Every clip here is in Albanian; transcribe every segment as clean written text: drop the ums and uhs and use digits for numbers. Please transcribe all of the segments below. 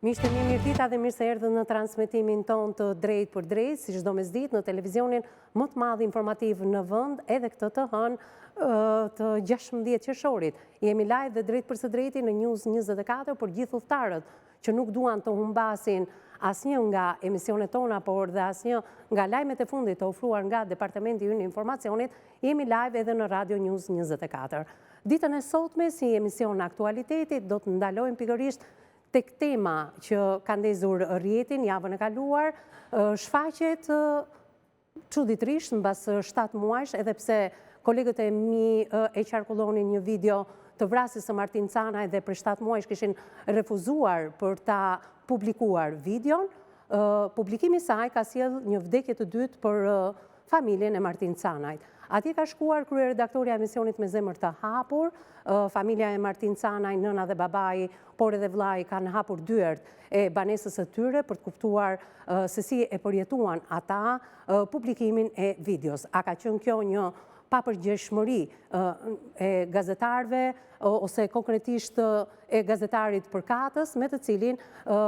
Miqtë e mi mirëdita dhe mirë se erdhët në transmetimin tonë të drejtpërdrejtë, si çdo mesditë në televizionin më të madh informativ në vend, edhe këtë të hënë të 16 qershorit. Jemi live dhe drejtpërsëdrejti në News 24 për gjithë udhëtarët që nuk duan të humbasin asnjë nga emisionet tona, por dhe asnjë nga lajmet e fundit të ofruar nga Departamenti ynë i Informacionit, jemi live edhe në Radio News 24. Ditën e sotme, si emision aktualitetit, do të ndalojmë pikërisht tek tema që ka ndezur rrjetin javën e kaluar, shfaqet çuditërisht mbas 7 muajsh, edhe pse kolegët e mi e qarkullonin një video të vrasjes së Martin Canaj dhe prej 7 muajsh kishin refuzuar për ta publikuar videon, publikimi i saj ka sjellë një vdekje të dytë për familjen e Martin Canajt. Atje ka shkuar kryeredaktorja e emisionit me zemër të hapur, familja e Martin Canaj, nëna dhe babai, por edhe vëllai kanë hapur dyert e banesës së tyre për të kuptuar se si e përjetuan ata publikimin e videos. A ka qenë kjo një papërgjegjshmëri e gazetarëve ose konkretisht e gazetarit përkatës me të cilin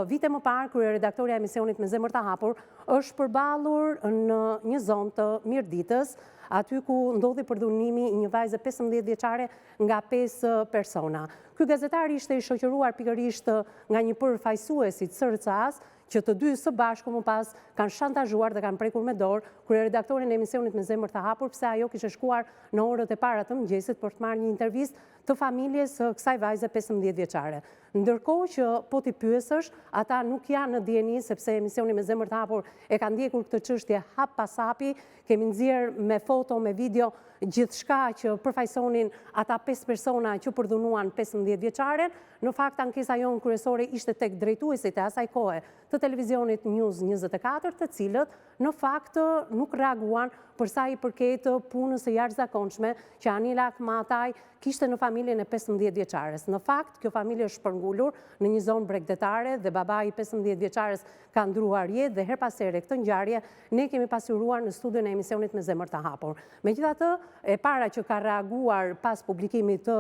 vite më parë kryeredaktorja e emisionit me zemër të hapur është përballur në një zonë të Mirditës, aty ku ndodhi përdhunimi i një vajze 15 vjeçare nga 5 persona. Ky gazetar ishte i shoqëruar pikërisht nga një përfaqësues i CRCA-s, që të dy së bashku më pas kanë shantazhuar dhe kanë prekur me dorë kryeredaktoren e emisionit me zemër të hapur pse ajo kishte shkuar në orët e para të mëngjesit për të marrë një intervistë të familjes së kësaj vajze 15 vjeçare. Ndërkohë që po t'i pyesësh, ata nuk janë në dijeni sepse emisioni me zemër të hapur e ka ndjekur këtë çështje hap pas hapi, kemi nxjerrë me foto, me video gjithçka që përfaqësonin ata 5 persona që përdhunuan 15 vjeçaren. Në fakt ankesa jonë kryesore ishte tek drejtuesit e asaj kohe të televizionit News 24, të cilët në fakt nuk reaguan për sa i përket punës së jashtëzakonshme që Anila Akhmataj kishte në familjen e 15 vjeçares. Në fakt, kjo familje është shpërngulur në një zonë bregdetare dhe babai i 15 vjeçares ka ndërruar jetë dhe herë pas here këtë ngjarje ne kemi pasqyruar në studion e emisionit me zemër të hapur. Megjithatë, e para që ka reaguar pas publikimit të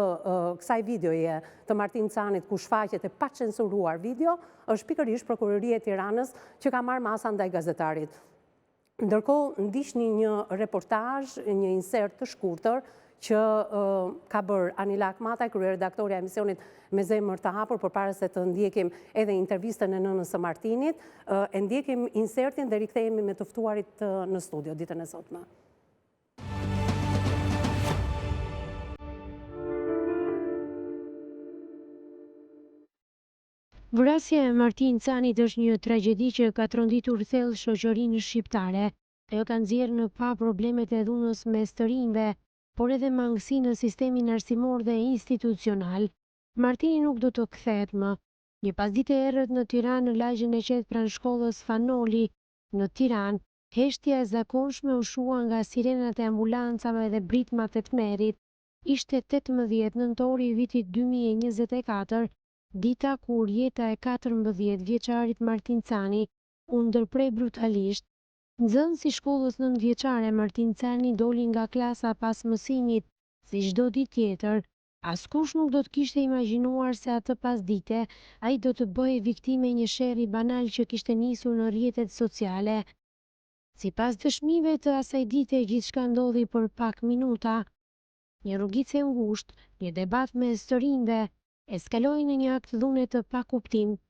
kësaj videoje të Martin Canit ku shfaqet e pacensuruar video, është pikërisht Prokuroria e Tiranës që ka marrë masa ndaj gazetarit. Ndërkohë, ndiqni një reportazh, një insert të shkurtër që ka bërë Anila Akhmataj, kryeredaktorja e emisionit me zemër të hapur, përpara se të ndjekim edhe intervistën e nënës së Martinit, e ndjekim insertin dhe rikthehemi me të ftuarit në studio ditën e sotme. Vrasja e Martin Canit është një tragjedi që ka tronditur thellë shoqërinë shqiptare. Ajo ka nxjerrë në pah problemet e dhunës mes të rinjve, por edhe mangësi në sistemin arsimor dhe institucional. Martini nuk do të kthehet më. Një pasdite e errët në Tiranë në lagjen e qetë pranë shkollës Fan Noli në Tiranë, heshtja e zakonshme u shua nga sirenat e ambulancave dhe britmat e tmerrit. Ishte 18 nëntori i vitit 2024, Dita kur jeta e 14 vjeçarit Martin Cani u ndërpre brutalisht. Nxënës i shkollës nëntëvjeçare Martin Cani doli nga klasa pas mësimit, si çdo ditë tjetër. Askush nuk do të kishte imagjinuar se atë pasdite ai do të bëhej viktimë e një sherri banal që kishte nisur në rrjetet sociale. Sipas dëshmive të asaj dite gjithçka ndodhi për pak minuta. Një rrugicë e ngushtë, një debat mes të rinjve, eskaloi në një akt dhune të pakuptimtë.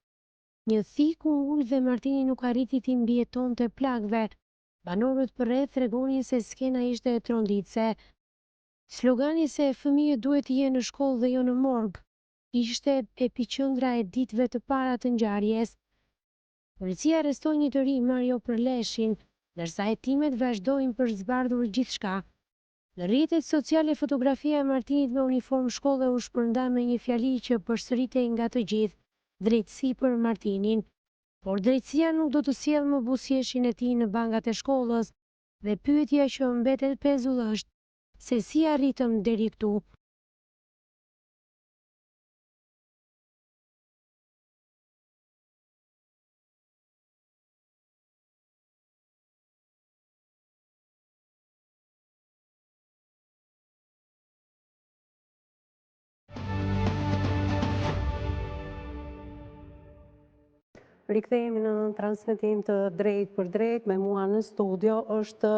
Një thikë u ngul dhe Martini nuk arriti t'i mbijetonte plagëve. Banorët përreth tregonin se skena ishte tronditëse. Slogani se fëmijët duhet të jenë në shkollë dhe jo në morg, ishte epiqendra e ditëve të para të ngjarjes. Policia arrestoi një të ri, Mario Përleshin, ndërsa hetimet vazhdojnë për zbardhur gjithçka. Në rrjetet sociale fotografia e Martinit me uniformë shkolle u shpërnda me një fjali që përsëritej nga të gjithë, drejtësi për Martinin. Por drejtësia nuk do të sjellë më buzëqeshjen e tij në bangat e shkollës dhe pyetja që mbetet pezull është, se si arritëm deri këtu? Rikthehemi në transmetim të drejtpërdrejtë me mua në studio është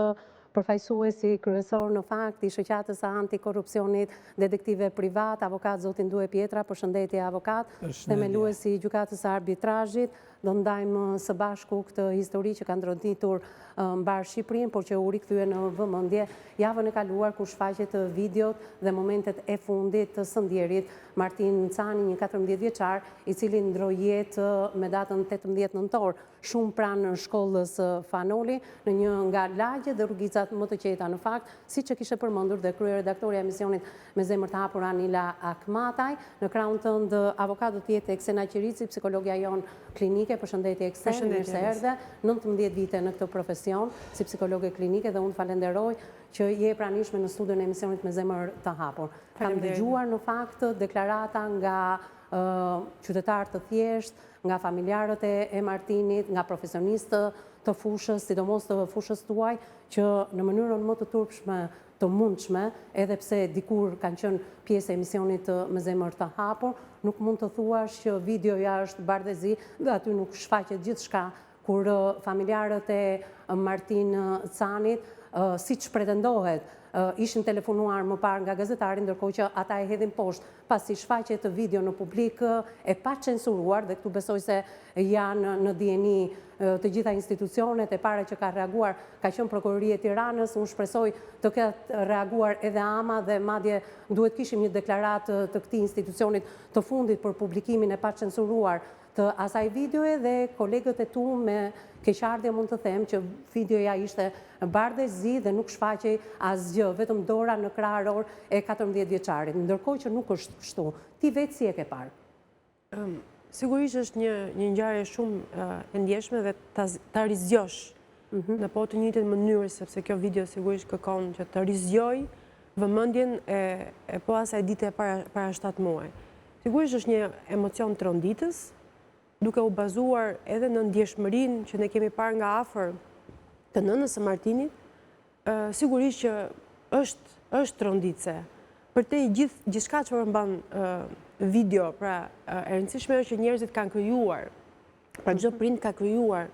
përfaqësuesi kryesor në fakt i shoqatës së antikorrupsionit detektive privat, avokat zoti Ndue Pjetra, përshëndetje avokat, themeluesi i gjykatës së arbitrazhit, do ndajmë së bashku këtë histori që ka tronditur mbarë Shqipërinë, por që u rikthye në vëmendje javën e kaluar kur shfaqet videot dhe momentet e fundit të së ndjerit Martin Cani, një 14 vjeçar, i cili ndërroi jetë me datën 18 nëntor, shumë pranë shkollës Fan Noli, në një nga lagjet dhe rrugicat më të qeta në fakt, siç e kishte përmendur dhe kryeredaktorja e emisionit Me zemër të hapur Anila Akmataj. Në krahun tënd avokat do të jetë Eksena Qirici, psikologja jonë klinike. Përshëndetje Eksen, mirë se erdhe. 19 vite në këtë profesion si psikologe klinike dhe unë të falenderoj që je e pranishme në studion e emisionit Me zemër të hapur. Kam dëgjuar në fakt deklarata nga qytetarë të thjeshtë, nga familjarët e Martinit, nga profesionistë të fushës, sidomos të fushës tuaj, që në mënyrën më të turpshme të mundshme, edhe pse dikur kanë qenë pjesë e emisionit Me zemër të hapur, nuk mund të thuash që videoja është bardhezi dhe aty nuk shfaqet gjithçka, kur familjarët e Martin Canit, siç pretendohet, ishin telefonuar më parë nga gazetari, ndërkohë që ata e hedhin poshtë, pasi shfaqet video në publik e pacensuruar, dhe këtu besoj se janë në dijeni të gjitha institucionet, e para që ka reaguar ka qenë Prokuroria e Tiranës, unë shpresoj të ketë reaguar edhe AMA dhe madje duhet kishim një deklaratë të këtij institucionit të fundit për publikimin e pacensuruar të asaj videoje dhe kolegët e tu me keqardhje mund të them që videoja ishte bardhë e zi dhe nuk shfaqej asgjë, vetëm dora në kraharor e 14 vjeçarit, ndërkohë që nuk është kështu. Ti vetë si e ke parë? Sigurisht është një një ngjarje shumë e ndjeshme dhe ta ta rizgjosh mhm. në po të njëjtën mënyrë sepse kjo video sigurisht kërkon që të rizgjojë vëmendjen e e po asaj dite para para 7 muaj. Sigurisht është një emocion tronditës, duke u bazuar edhe në ndjeshmërinë që ne kemi parë nga afër të nënës së Martinit, sigurisht që është është tronditëse. Përtej gjithë gjithçka që përmban video, pra e rëndësishme është që njerëzit kanë krijuar Pra çdo prind ka krijuar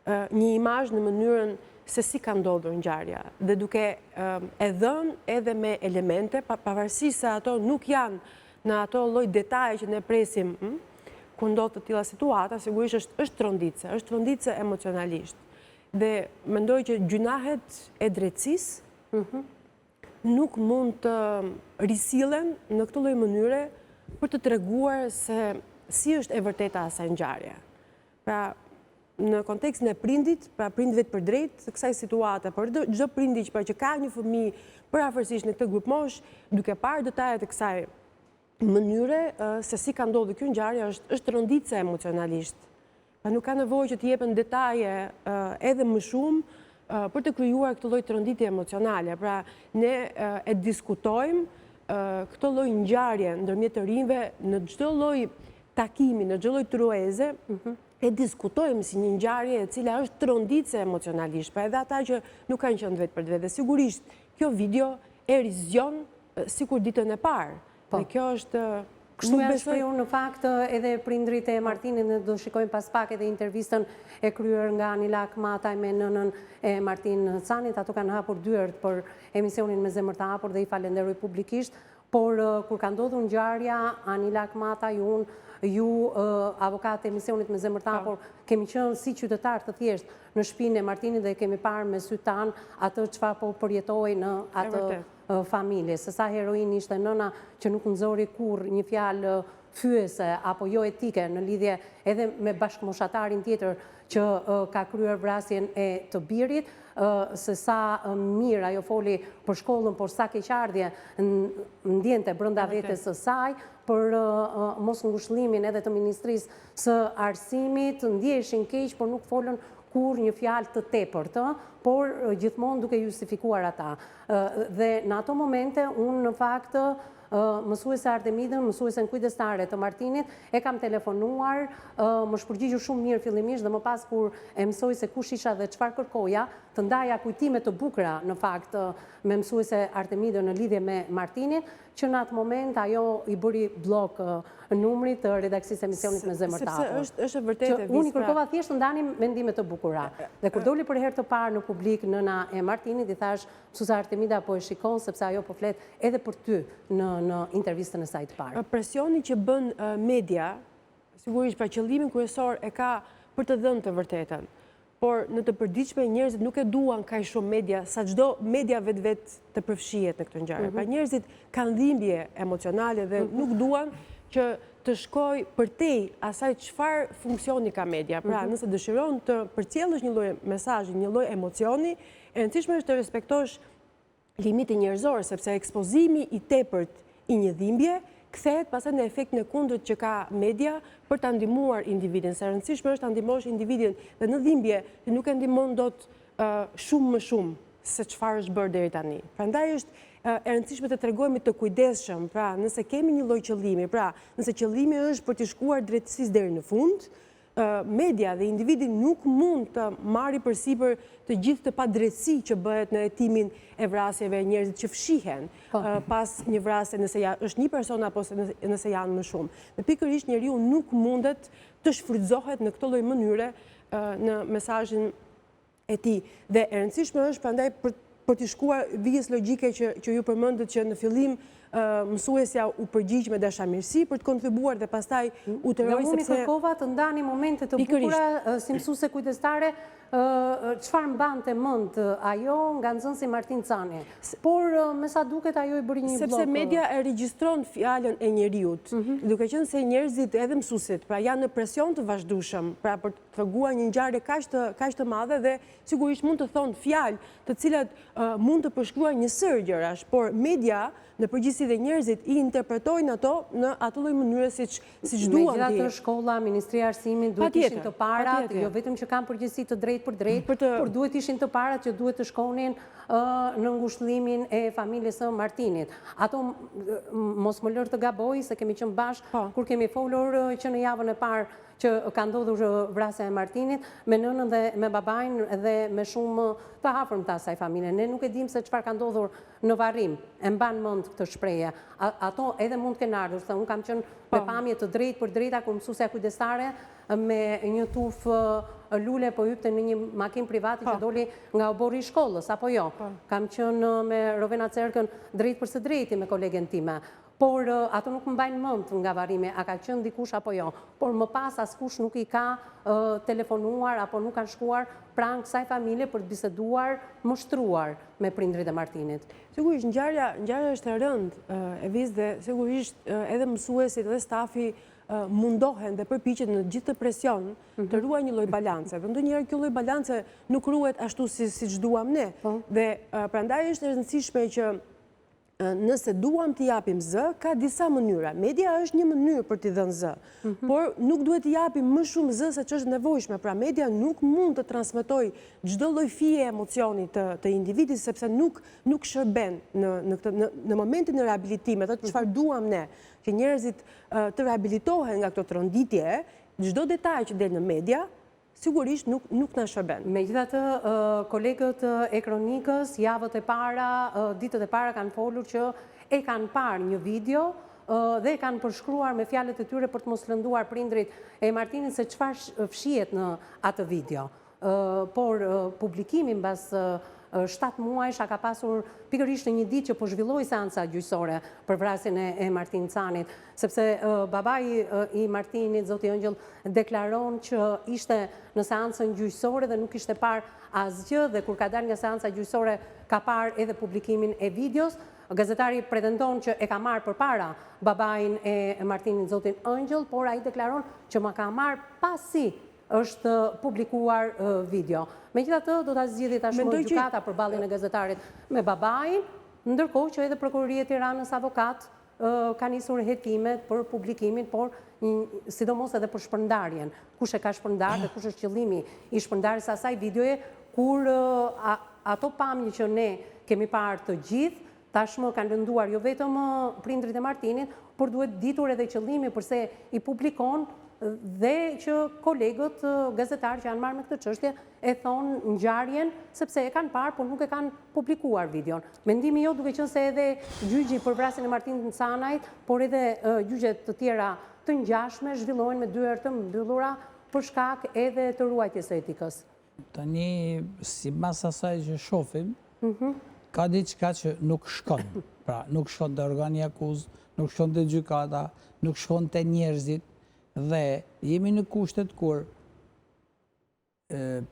një imazh në mënyrën se si ka ndodhur ngjarja dhe duke e dhënë edhe me elemente, pavarësisht se ato nuk janë në ato lloj detaje që ne presim hm, kur ndodh të tilla situata, sigurisht është është tronditëse, është tronditëse emocionalisht. Dhe mendoj që gjynahet e drejtësisë mhm. nuk mund të risillen në këtë lloj mënyre për të treguar se si është e vërteta e asaj ngjarje. Pra, në kontekstin e prindit, pra prind drejtpërdrejt të kësaj situate, por çdo prindi që pra që ka një fëmijë përafërsisht në këtë grupmoshë, duke parë detajet e kësaj mënyre se si ka ndodhur kjo ngjarje është është tronditëse emocionalisht. Pra nuk ka nevojë që të jepen detaje edhe më shumë për të krijuar këtë lloj tronditje emocionale. Pra ne e diskutojmë këtë lloj ngjarje ndërmjet të rinjve në çdo lloj takimi, në çdo lloj tryeze, mhm. e diskutojmë si një ngjarje e cila është tronditëse emocionalisht, pra edhe ata që nuk kanë qenë drejtpërdrejt. Dhe sigurisht kjo video e rizgjon sikur ditën e parë. Po. Dhe kjo është Kështu janë shprehur në fakt edhe prindërit e Martinit, ne do shikojmë pas pak edhe intervistën e kryer nga Anila Akmataj me nënën e Martin Canit. Ato kanë hapur dyert për emisionin me zemër të hapur dhe i falenderoj publikisht. Por kur ka ndodhur ngjarja, Anila Akmataj, unë, ju avokatë të emisionit me zemër të po. hapur, kemi qenë si qytetarë të thjeshtë në shpinë e Martinit dhe kemi parë me sytë tanë atë çfarë po përjetohej në atë familje, se sa heroinë ishte nëna që nuk nxori kurrë një fjalë fyese apo jo etike në lidhje edhe me bashkëmoshatarin tjetër që ka kryer vrasjen e të birit, se sa mirë ajo foli për shkollën, por sa keqardhje ndjente brenda vetes së saj, për mosngushëllimin edhe të Ministrisë së Arsimit, ndjeheshin keq, por nuk folën kurrë një fjalë të tepërt, por gjithmonë duke justifikuar ata. Dhe në ato momente, unë në fakt Mësuese Artemidën, mësuesen kujdestare të Martinit, e kam telefonuar, më është përgjigjur shumë mirë fillimisht dhe më pas kur e mësoi se kush isha dhe çfarë kërkoja, të ndaja kujtime të bukura në fakt me mësuese Artemidën në lidhje me Martinin, që në atë moment ajo i bëri bllok numrit të redaksisë emisionit me zemër të hapur. Sepse është e vërtetë e Unë i kërkova thjesht të ndanim mendime të bukura. Dhe kur doli për herë të parë në publik nëna e Martinit, i thashë, Mësuese Artemida po e shikon sepse ajo po flet edhe për ty në në intervistën e saj të parë. Presioni që bën media, sigurisht pra qëllimin kryesor e ka për të dhënë të vërtetën. Por në të përditshme njerëzit nuk e duan kaq shumë media, sa çdo media vetë të përfshihet në këtë ngjarje. Pra njerëzit kanë dhimbje emocionale dhe nuk duan që të shkojë përtej asaj çfarë funksioni ka media. Pra nëse dëshiron të përcjellësh një lloj mesazhi, një lloj emocioni, E rëndësishme është të respektosh limitin njerëzor, sepse ekspozimi i tepërt i një dhimbje kthehet pastaj në efektin e kundërt që ka media për ta ndihmuar individin. Se e rëndësishme është ta ndihmosh individin dhe në dhimbje ti nuk e ndihmon dot shumë më shumë se çfarë është bërë deri tani. Prandaj është e rëndësishme të tregohemi të kujdesshëm, pra nëse kemi një lloj qëllimi, pra nëse qëllimi është për t'i shkuar drejtësisë deri në fund, media dhe individi nuk mund të marri përsipër të gjithë këtë padrejtësi që bëhet në hetimin e vrasjeve, njerëzit që fshihen po. pas një vrasje nëse ja, është një person apo nëse janë më shumë. Dhe pikërisht njeriu nuk mundet të shfrytëzohet në këtë lloj mënyre në mesazhin e tij. Dhe e rëndësishme është prandaj për për t'i shkuar vijës logjike që që ju përmendët që në fillim mësuesja u përgjigj me dashamirësi për të kontribuar dhe pastaj u tërhoq sepse... Dhe unë i kërkova të ndanim momente të bukura si mësuese kujdestare, çfarë mbante mend ajo nga nxënësi Martin Cani. Por me sa duket ajo i bëri një bllok. Sepse media e regjistron fjalën e njeriut, mhm. duke qenë se njerëzit edhe mësuesit, pra janë në presion të vazhdueshëm, pra për treguar një ngjarje kaq të kaq të madhe dhe sigurisht mund të thonë fjalë të cilat mund të përshkruajnë një sërë gjërash, por media në përgjithësi dhe njerëzit i interpretojnë ato në atë lloj mënyre siç siç duan t'i. Megjithatë shkolla, Ministria e Arsimit duhet të ishin të parat, jo vetëm që kanë përgjegjësi të drejtpërdrejtë, por duhet të ishin të parat që duhet të shkonin në ngushëllimin e familjes së Martinit. Ato mos më lër të gaboj se kemi qenë bashkë po. kur kemi folur që në javën e parë që ka ndodhur vrasja e Martinit, me nënën dhe me babain dhe me shumë të afërm të asaj familje. Ne nuk e dimë se çfarë ka ndodhur në varrim, e mban mend këtë shprehje. Ato edhe mund të kenë ardhur, se unë kam qenë me po. pamje të drejtpërdrejta kur mësuesja kujdestare me një tufë lule po hypte në një makinë private që po. doli nga oborri i shkollës, apo jo? Po. Kam qenë me Rovena Cerkën drejtpërsëdrejti me kolegen time. Por ato nuk mbajnë mend nga varrimi, a ka qenë dikush apo jo. Por më pas askush nuk i ka telefonuar apo nuk kanë shkuar pranë kësaj familje për të biseduar më shtruar me prindërit e Martinit. Sigurisht, ngjarja, ngjarja është e rëndë, Evis, dhe sigurisht edhe mësuesit dhe stafi mundohen dhe përpiqen në gjithë këtë presion të mhm. ruajnë një lloj balance. Dhe ndonjëherë kjo lloj balance nuk ruhet ashtu si siç duam ne. Po. Dhe prandaj është e rëndësishme që Nëse duam t'i japim zë, ka disa mënyra. Media është një mënyrë për t'i dhënë zë, mhm. por nuk duhet t'i japim më shumë zë se ç'është e nevojshme. Pra media nuk mund të transmetojë çdo lloj fije emocioni të, të individit, sepse nuk, nuk shërben në, në, këtë, në, në momentin e rehabilitimit, atë çfarë mhm. duam ne, që njerëzit të rehabilitohen nga këto tronditje, çdo detaj që del në media, sigurisht nuk nuk na shërben. Megjithatë, kolegët e kronikës javët e para, ditët e para kanë folur që e kanë parë një video dhe e kanë përshkruar me fjalët e tyre për të mos lënduar prindërit e Martinit se çfarë fshihet në atë video. Por publikimi mbas 7 muajsh a ka pasur pikërisht në një ditë që po zhvillohej seanca gjyqësore për vrasjen e Martin Canit, sepse babai i Martinit, zoti Ëngjëll, deklaron që ishte në seancën gjyqësore dhe nuk kishte parë asgjë dhe kur ka dalë nga seanca gjyqësore ka parë edhe publikimin e videos. Gazetari pretendon që e ka marrë përpara babain e Martinit, zotin Ëngjëll, por ai deklaron që ma ka marrë pasi është publikuar video. Megjithatë, do ta zgjidhë tashmë gjykata përballjen e gazetarit me babain, ndërkohë që edhe Prokuroria e Tiranës avokat ka nisur hetimet për publikimin, por sidomos edhe për shpërndarjen. Kush e ka shpërndarë dhe kush është qëllimi i shpërndarjes së asaj videoje, kur ato pamje që ne kemi parë të gjithë, Tashmë kanë lënduar jo vetëm prindërit e Martinit, por duhet ditur edhe qëllimi përse i publikon dhe që kolegët gazetarë që janë marrë me këtë çështje e thonë ngjarjen sepse e kanë parë, por nuk e kanë publikuar videon. Mendimi jot duke qenë se edhe gjyqi për vrasjen e Martin Canajt, por edhe gjyqe të tjera të ngjashme zhvillohen me dyer të mbyllura për shkak edhe të ruajtjes së etikës. Tani, sipas asaj që shofim, mhm. ka diçka që nuk shkon. Pra, nuk shkon te organi i akuzës, nuk shkon te gjykata, nuk shkon te njerëzit, dhe jemi në kushtet kur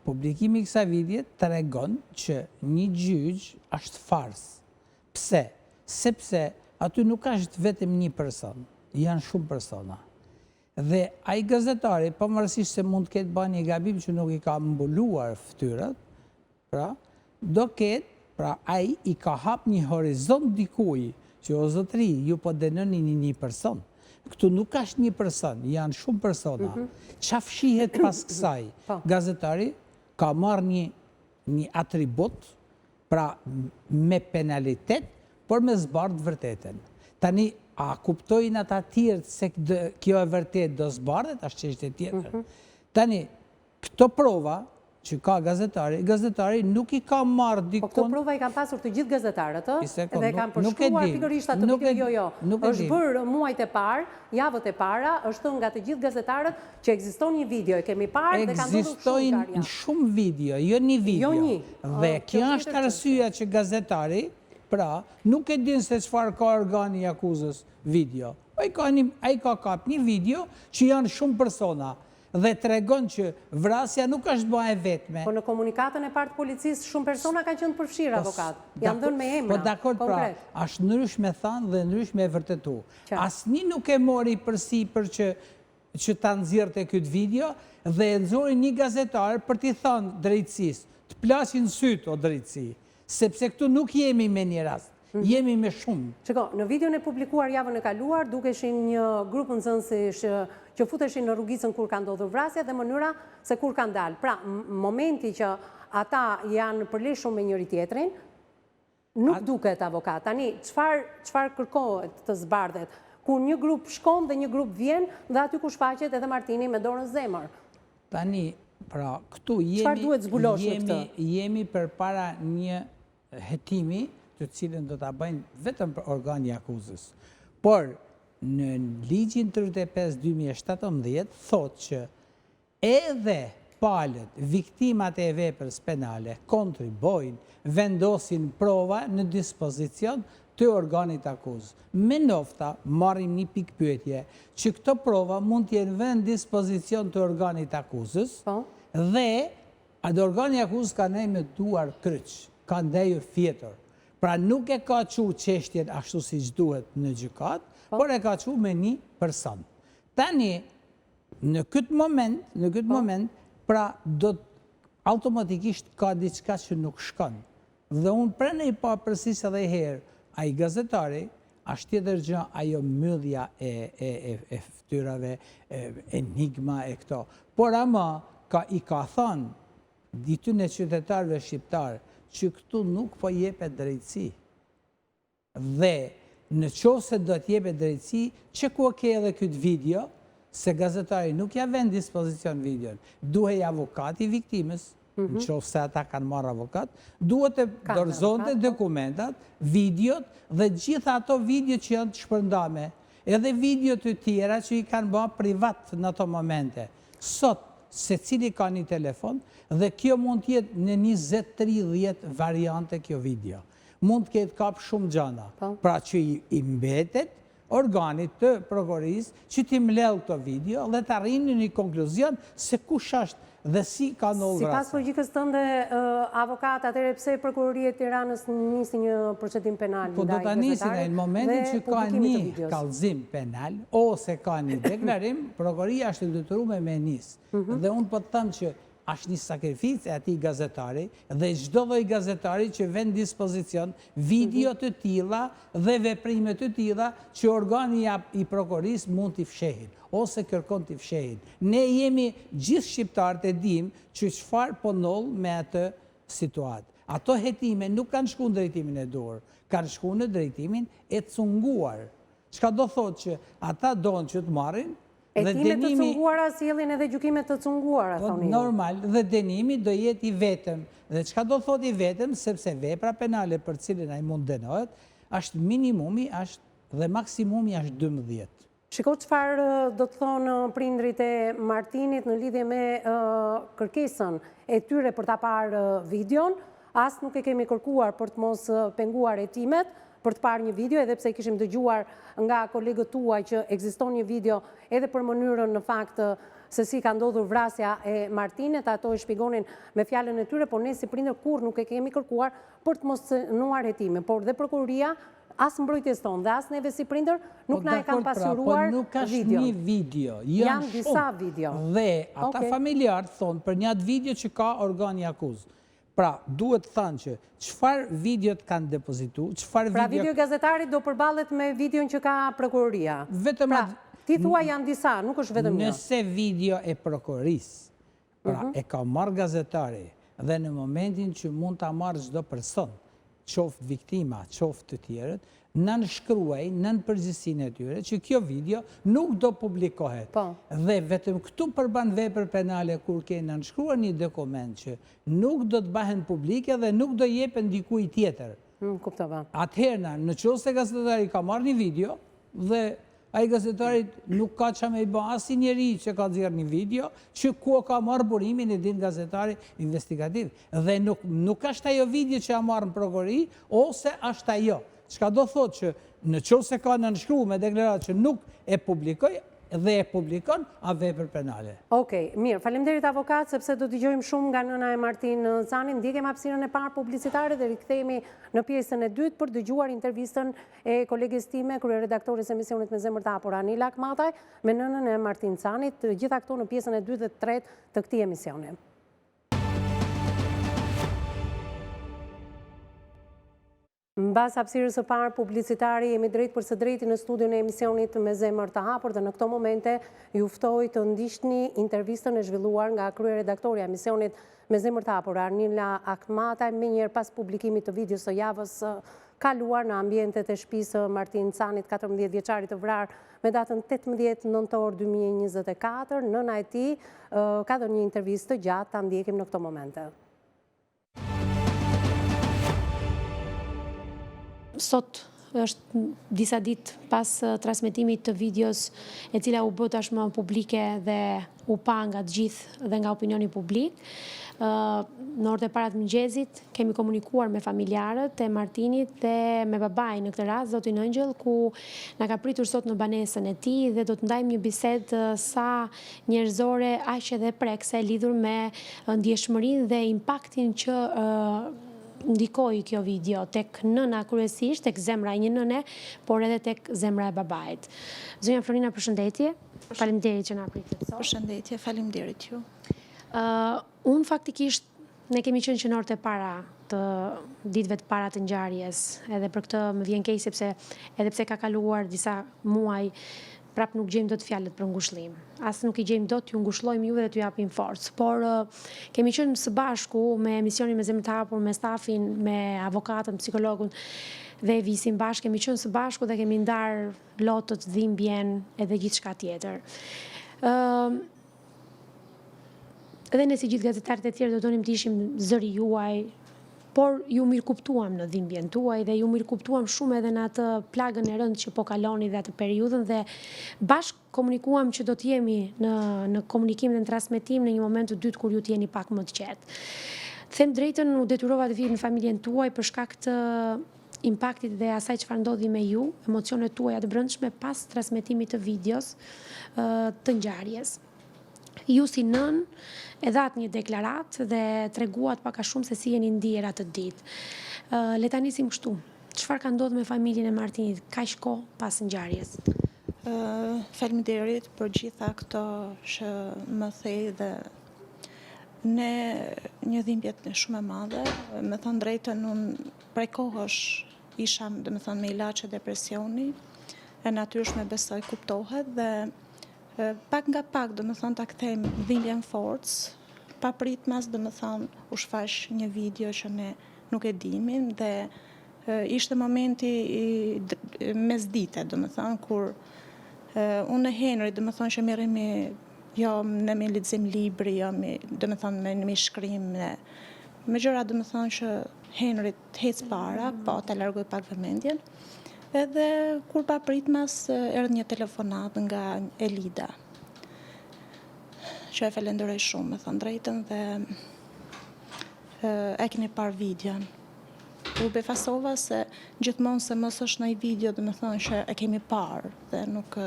publikimi i kësaj videoje tregon që një gjyq është farsë. Pse? Sepse aty nuk është vetëm një person, janë shumë persona. Dhe ai gazetari, pavarësisht se mund të ketë ba një gabim që nuk i ka mbuluar fytyrat, pra, do ketë, pra ai i ka hap një horizont dikuj, që o zotëri, ju po dënoni një një person. Këtu nuk është një person, janë shumë persona. Mhm. Ça fshihet pas kësaj? Po. Gazetari ka marrë një, një atribut, Pra, me penalitet, por me zbardh të vërtetën. Tani, a kuptojnë ata tjerët se kjo e vërtetë do zbardhet, është çështje tjetër. Mhm. Tani, këto prova që ka gazetari, gazetari nuk i ka marrë dikun... Po këto prova i kanë pasur të gjithë gazetarët, ë? Dhe kanë përshkruar pikërisht atë video, jo, jo. Është bërë muajt e parë, javët e para, është thënë nga të gjithë gazetarët që ekziston një video, e kemi parë dhe ka ndodhur kështu ngjarja. Ekzistojnë shumë video, jo një video. Jo një. Dhe kjo është arsyeja që gazetari, pra, nuk e din se çfarë ka organi i akuzës video. Ai ka një, ai ka kap një video që janë shumë persona dhe tregon që vrasja nuk është ba e vetme. Po në komunikatën e parë të policisë shumë persona kanë qenë të përfshirë, po, avokat. Janë dhënë me emra. Po dakord pra, është ndryshe me thanë dhe ndryshe me vërtetu. Asnjë nuk e mori përsipër që që ta nxirrte këtë video dhe e nxori një gazetar për t'i thënë drejtësisë, të plasin sytë o drejtësi, sepse këtu nuk jemi me një rast, mhm. jemi me shumë. Shiko, në videon e publikuar javën e kaluar, dukeshin një grup nxënësish që futeshin në rrugicën kur ka ndodhur vrasja dhe mënyra se kur kanë dalë. Pra, momenti që ata janë përleshur me njëri-tjetrin, Nuk duket avokat. Tani, çfarë çfarë kërkohet të zbardhet? Kur një grup shkon dhe një grup vjen dhe aty ku shfaqet edhe Martini me dorën në zemër. Tani, pra, këtu jemi Çfarë duhet zbulosh në këtë? Jemi përpara një hetimi të cilën do ta bëjnë vetëm për organi i akuzës. Por në ligjin 35 2017 thotë që Edhe palët, viktimat e veprës penale, kontribuojnë, vendosin prova në dispozicion të organit akuzë. Me nofta, marrim një pikëpyetje, që këto prova mund të jenë vënë në dispozicion të organit akuzës, dhe edhe organi i akuzës ka nejë me duar kryq, ka ndejur fjetur. Pra nuk e ka çu çështjen ashtu siç duhet në gjykatë, por e ka çu me një person. Tani, Në këtë moment, në këtë po. moment, pra do automatikisht ka diçka që nuk shkon. Dhe unë prandaj po e përsëris edhe herë, ai gazetari, është tjetër gjë ajo mbyllja e, e, e, e ftyrave, e, enigma e këto. Por ama, ka, i ka thanë, ditën e qytetarëve shqiptarë, që këtu nuk po jepet drejtësi. Dhe në qoftë se do të jepet drejtësi, që ku e ke edhe këtë video, se gazetari nuk ja ven dispozicion videon, duhej avokati i viktimës, mhm. në qoftë se ata kanë marrë avokat, duhet të dorëzonte po. dokumentat, videot dhe gjitha ato video që janë të shpërndame, edhe video të tjera që i kanë ba privat në ato momente. Sot, secili ka një telefon dhe kjo mund të jetë në 20-30 variante kjo video. Mund të ketë kap shumë gjana. Po. Pra që i mbetet organit të prokurorisë që t'i mbledhë këto video dhe të arrijnë në një konkluzion se kush është dhe si ka ndodhur vrasja. Sipas logjikës tënde, avokat, atëherë pse prokuroria e Tiranës nisi një procedim penal po ndaj gazetarit? Po do ta nisin në momentin që ka një kallëzim penal ose ka një deklarim, prokuroria është e detyruar me nis. Mhm. Dhe unë po të them që Është një sakrificë e atij gazetari dhe çdo lloj gazetari që ven në dispozicion video të tilla dhe veprime të tilla që organi i prokurorisë mund t'i fshehin ose kërkon t'i fshehin. Ne jemi gjithë shqiptarët e dimë që çfarë po ndodh me atë situatë. Ato hetime nuk kanë shku në drejtimin e duhur, kanë shku në drejtimin e cunguar. Çka do thotë që ata donë që të marrin dhe denimi... Hetime të cunguara sjellin edhe gjykime të cunguara, po, thoni ju. Normal, dhe denimi do jetë i vetëm. Dhe çka do thotë i vetëm, sepse vepra penale për cilën ai mund denohet, është minimumi është dhe maksimumi është 12. Shiko çfarë do të thonë prindërit e Martinit në lidhje me kërkesën e tyre për ta parë videon, as nuk e kemi kërkuar për të mos penguar hetimet, për të parë një video, edhe pse kishim dëgjuar nga kolegët tuaj që ekziston një video edhe për mënyrën në fakt se si ka ndodhur vrasja e Martinit, ato e shpjegonin me fjalën e tyre, por ne si prindër kurrë nuk e kemi kërkuar për të mos cenuar hetimin, por dhe prokuroria as mbrojtjes tonë dhe as neve si prindër nuk po, na e kanë pra, pasqyruar po nuk është një video, janë disa video. Dhe ata familjarët thonë për një atë video që ka organi akuzë. Pra, duhet thënë që çfarë videot kanë depozitu, çfarë pra, video... Pra, video gazetarit do përballet me videon që ka prokuroria. Vetëm pra, ti thua janë disa, nuk është vetëm një. Nëse video e prokurorisë, pra, mhm. e ka marrë gazetari, dhe në momentin që mund ta marrë çdo person, qoftë viktima, qoftë të tjerët, nënshkruaj nën përgjegjësinë e tyre që kjo video nuk do publikohet. Po. Dhe vetëm këtu përbën vepër penale kur ke nënshkruar një dokument që nuk do të bëhen publike dhe nuk do jepen dikujt tjetër. Mm, kuptova. Atëherë, në qoftë se gazetari ka marrë një video dhe Ai gazetarit nuk ka ça me i ba asnjë njeri që ka nxjerrë një video, që ku ka marrë burimin e din gazetari investigativ. Dhe nuk, nuk është ajo video që a marrë në prokurori, ose është ajo. Çka do thotë që në qoftë se ka nënshkru me deklaratë që nuk e publikoj, dhe e publikon, a vepër penale. Okej, mirë, faleminderit avokat, sepse do dëgjojmë shumë nga nëna e Martin Canit. Ndjekim hapësirën e parë publicitare dhe rikthehemi në pjesën e dytë për dëgjuar intervistën e koleges time, kryeredaktores së emisionit Me Zemër të Hapur, Anila Akmataj, me nënën e Martin Canit, të gjitha këto në pjesën e dytë dhe të tretë të këtij emisioni. Mbas hapësirës së parë publicitare jemi drejtpërsëdrejti në studion e emisionit Me Zemër të Hapur dhe në këto momente ju ftoj të ndiqni intervistën e zhvilluar nga kryeredaktorja e emisionit Me Zemër të Hapur, Anila Akmataj, menjëherë pas publikimit të videos së javës kaluar në ambientet e shtëpisë së Martin Canit, 14 vjeçarit të vrarë me datën 18 nëntor 2024, nëna e tij ka dhënë një intervistë të gjatë, ta ndjekim në këto momente. Sot është disa ditë pas transmetimit të videos e cila u bë tashmë publike dhe u pa nga të gjithë dhe nga opinioni publik. Në orët e para të mëngjesit kemi komunikuar me familjarët e Martinit dhe me babain në këtë rast, zotin Ëngjëll, ku na ka pritur sot në banesën e tij dhe do të ndajmë një bisedë sa njerëzore aq edhe prekëse lidhur me ndjeshmërinë dhe impaktin që ndikoi kjo video tek nëna kryesisht, tek zemra e një nëne, por edhe tek zemra e babait. Zonja Florina, përshëndetje. Faleminderit që na pritët sot. Përshëndetje, faleminderit ju. Unë faktikisht ne kemi qenë që në orët e para të ditëve të para të ngjarjes, edhe për këtë më vjen keq sepse edhe pse ka kaluar disa muaj, prap nuk gjejmë dot fjalët për ngushëllim. As nuk i gjejmë dot t'ju ngushëllojmë juve dhe t'ju japim forcë. Por kemi qenë së bashku me emisionin me zemër të hapur, me stafin, me avokatën, psikologun dhe Evisin bashkë, kemi qenë së bashku dhe kemi ndarë lotët, dhimbjen edhe gjithçka tjetër. Ë Edhe ne si gjithë gazetarët e tjerë do donim të ishim zëri juaj, por ju mirëkuptuam në dhimbjen tuaj dhe ju mirëkuptuam shumë edhe në atë plagën e rëndë që po kaloni dhe atë periudhën dhe bashkë komunikuam që do të jemi në në komunikim dhe në transmetim në një moment të dytë kur ju të jeni pak më të qetë. Të them drejtën, u detyrova të vij në familjen tuaj për shkak të impaktit dhe asaj çfarë ndodhi me ju, emocionet tuaja të brendshme pas transmetimit të videos të ngjarjes. Ju si nënë e dhatë një deklaratë dhe treguat pak a shumë se si jeni ndier atë ditë. Le ta nisim kështu. Çfarë ka ndodhur me familjen e Martinit kaq kohë pas ngjarjes? Faleminderit për gjitha këto që më the dhe ne një dhimbje shumë e madhe, me thënë drejtën unë Prej kohësh isha, domethënë, me ilaçe depresioni, e natyrshme besoj kuptohet dhe pak nga pak, domethënë, ta kthejmë dhimbjen në forcë, papritmas, domethënë, u shfaq një video që ne nuk e dinim dhe ishte momenti i mesdite, domethënë, kur unë e Henri, domethënë që merremi jo në me lexim libri, jo me, domethënë me, me shkrim, me, me gjëra, domethënë që Henri të hecë para, po, ta largoj pak vëmendjen. Edhe kur papritmas erdhi një telefonatë nga Elida, që e falenderoj shumë, me thënë drejtën dhe e keni parë videon. U befasova se gjithmonë se mos është ndonjë video, domethënë që e kemi parë dhe nuk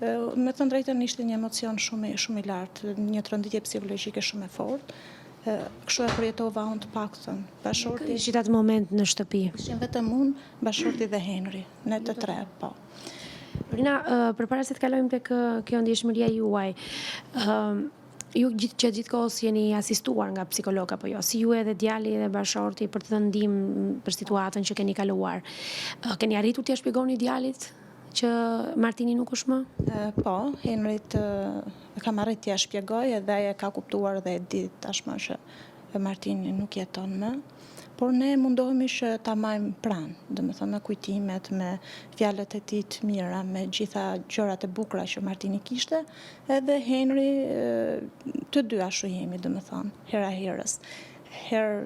me thënë drejtën ishte një emocion shumë shumë i lartë, një tronditje psikologjike shumë e fortë. Kështu e përjetova unë të paktën. Bashkëshorti. Ishit atë moment në shtëpi? Ishim vetëm unë, bashkëshorti dhe Henri, ne të tre, po. Rina, përpara se të kalojmë tek kjo ndjeshmëria juaj, ju gjithë gjatë gjithë kohës jeni asistuar nga psikolog apo jo? Si ju edhe djali edhe bashkëshorti për të dhënë ndihmë për situatën që keni kaluar. Keni arritur t'ia shpjegoni djalit që Martini nuk është më? Po, Henrit kam arrit t'ia shpjegoj edhe ai e ka kuptuar dhe e di tashmë që Martini nuk jeton më, por ne mundohemi që ta majmë pranë, domethënë me kujtimet, me fjalët e tij të mira, me gjitha gjërat e bukura që Martini kishte, edhe Henri të dy ashtu jemi, domethënë, hera herës. Herë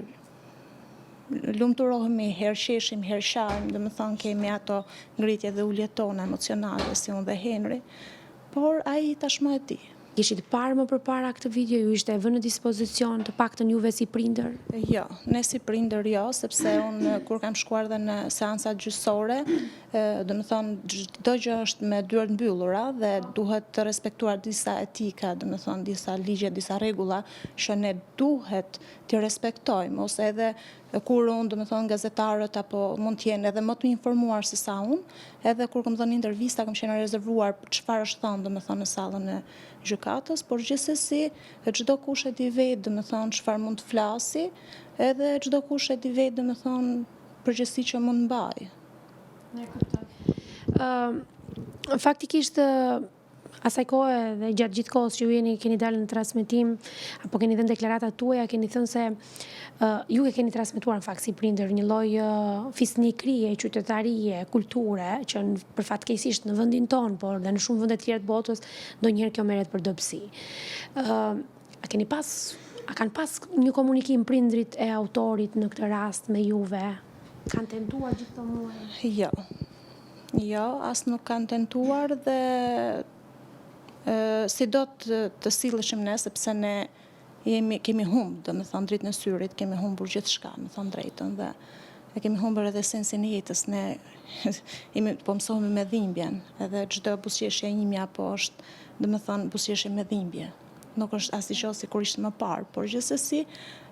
lumturohemi, herë qeshim, herë qajmë, domethënë kemi ato ngritje dhe ulje tona emocionale, si unë dhe Henri, por ai tashmë e di. Kishit parë më përpara këtë video, ju ishte vënë në dispozicion, të paktën juve si prindër? Jo, ne si prindër jo, sepse unë kur kam shkuar dhe në seancat gjyqësore, domethënë çdo gjë është me dyer të mbyllura dhe duhet të respektuar disa etika, domethënë disa ligje, disa rregulla që ne duhet t'i respektojmë, ose edhe kur unë, domethënë gazetarët apo mund të jenë edhe më të informuar se sa unë, edhe kur kam dhënë intervista kam qenë e rezervuar për çfarë është thënë, domethënë në sallën e gjykatës, por gjithsesi çdokush e di vetë, domethënë çfarë mund të flasi, edhe çdokush e di vetë, domethënë përgjegjësi që mund mbajë. E kuptoj. Ë faktikisht Asaj kohe dhe gjatë gjithë kohës që ju jeni keni dalë në transmetim apo keni dhënë deklaratat tuaja, keni thënë se uh, ju e keni transmetuar në fakt si prindër një lloj uh, fisnikërie, qytetarie, kulture që në, për fatkeqësisht në vendin tonë, por dhe në shumë vende të tjera të botës, ndonjëherë kjo merret për dobësi. Uh, a keni pas a kanë pas një komunikim prindrit e autorit në këtë rast me juve? Kanë tentuar gjithë këto muaj? Jo. Jo, as nuk kanë tentuar dhe si do të, të silleshim ne, sepse ne jemi, kemi humbë, domethënë, dritën e syrit, kemi humbur gjithçka, me thënë drejtën, dhe e kemi humbur edhe sensin e jetës, ne jemi, po mësohemi me dhimbjen, edhe çdo buzëqeshje e imja po është, domethënë, buzëqeshje me dhimbje. Nuk është asgjë sikur ishte më parë, por gjithsesi,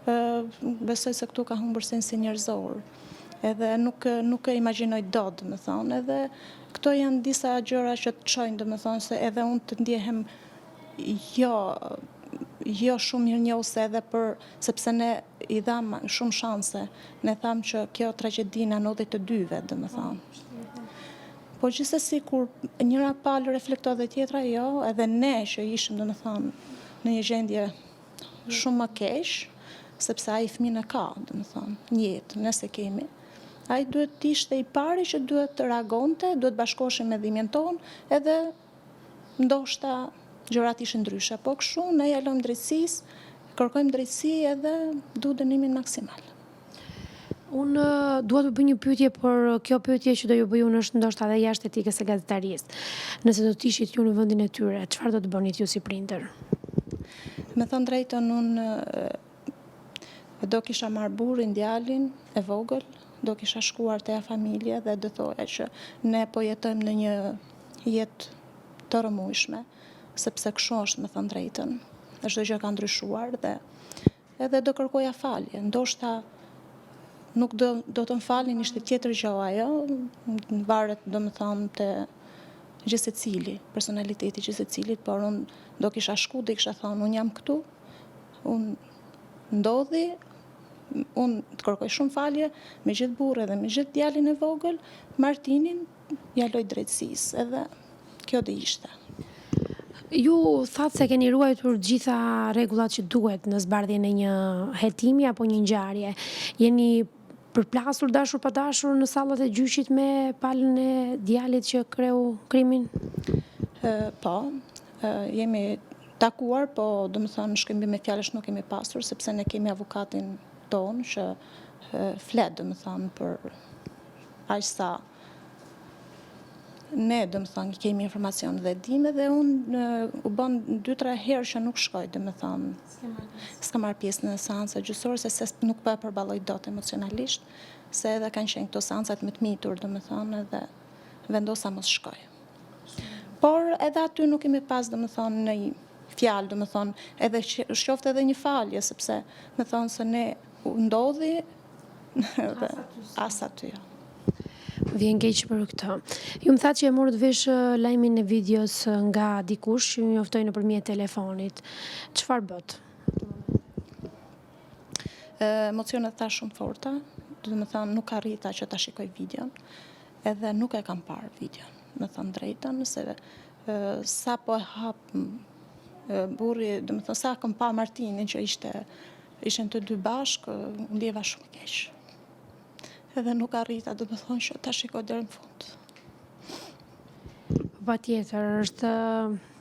besoj se këtu ka humbur sensi njerëzor. Edhe nuk nuk e imagjinoj dot, domethënë, edhe këto janë disa gjëra që të çojnë, domethënë se edhe unë të ndjehem jo jo shumë mirënjohëse edhe për sepse ne i dhamë shumë shanse. Ne thamë që kjo tragjedi na ndodhi të dyve, domethënë. Po gjithsesi kur njëra palë reflekton dhe tjetra jo, edhe ne që ishim domethënë në një gjendje shumë më keq, sepse ai fëmijën e ka, domethënë, në jetë, ne s'e kemi. Ai duhet të ishte i pari që duhet të reagonte, duhet bashkoheshim me dhimbjen tonë, edhe ndoshta gjërat ishin ndryshe. Po kështu ne ia lëmë drejtësisë, kërkojmë drejtësi edhe duhet dënimin maksimal. Unë dua të bëj një pyetje, por kjo pyetje që do ju bëj unë është ndoshta edhe jashtë etikës së gazetarisë. Nëse do të ishit ju në vendin e tyre, çfarë do të bënit ju si prindër? Me thënë drejtën, unë do kisha marrë burrin, djalin e vogël, do kisha shkuar te ajo familje dhe do thoja që ne po jetojmë në një jetë të rrëmujshme, sepse kështu është me thënë drejtën. Çdo gjë ka ndryshuar dhe Edhe do kërkoja falje, ndoshta nuk do do të më falnin ishte tjetër gjë ajo, varet domethënë te gjithsecili, personaliteti i gjithsecilit, por unë do kisha shku, do kisha thënë unë jam këtu, unë ndodhi, unë të kërkoj shumë falje me gjithë burrin dhe me gjithë djalin e vogël, Martinin ia lë drejtësisë edhe Kjo do ishte. Ju thatë se keni ruajtur gjitha rregullat që duhet në zbardhjen e një hetimi apo një ngjarje. Jeni përplasur dashur pa dashur në sallat e gjyqit me palën e djalit që kreu krimin? Po, jemi takuar, po domethënë shkëmbime fjalësh nuk kemi pasur, sepse ne kemi avokatin tonë që flet, domethënë, për aq sa ne, domethënë, kemi informacion dhe dimë dhe unë u bënë 2-3 herë që nuk shkoj, domethënë, s'kam marrë pjesë në seanca gjyqësore, se, se nuk po e përballoj dot emocionalisht, se edhe kanë qenë këto seancat me të mitur, domethënë, edhe vendosa mos shkoj. Por edhe aty nuk kemi pas, domethënë, një fjalë, domethënë, edhe qoftë edhe një falje, sepse me thënë se ne ndodhi, edhe as aty. Jo. Vjen keq për këtë. Ju më thatë që e morët vesh lajmin e videos nga dikush që ju njoftoi nëpërmjet telefonit. Çfarë bëtë? Emocionet tha shumë forta, domethënë nuk arrita që ta shikoj videon, edhe nuk e kam parë videon, me thënë drejtën, se sa po e hap burri, domethënë sa kam pa Martinin që ishte, ishin të dy bashkë, u ndjeva shumë keq. Edhe nuk arrita, domethënë që ta shikoj deri në fund. Patjetër, është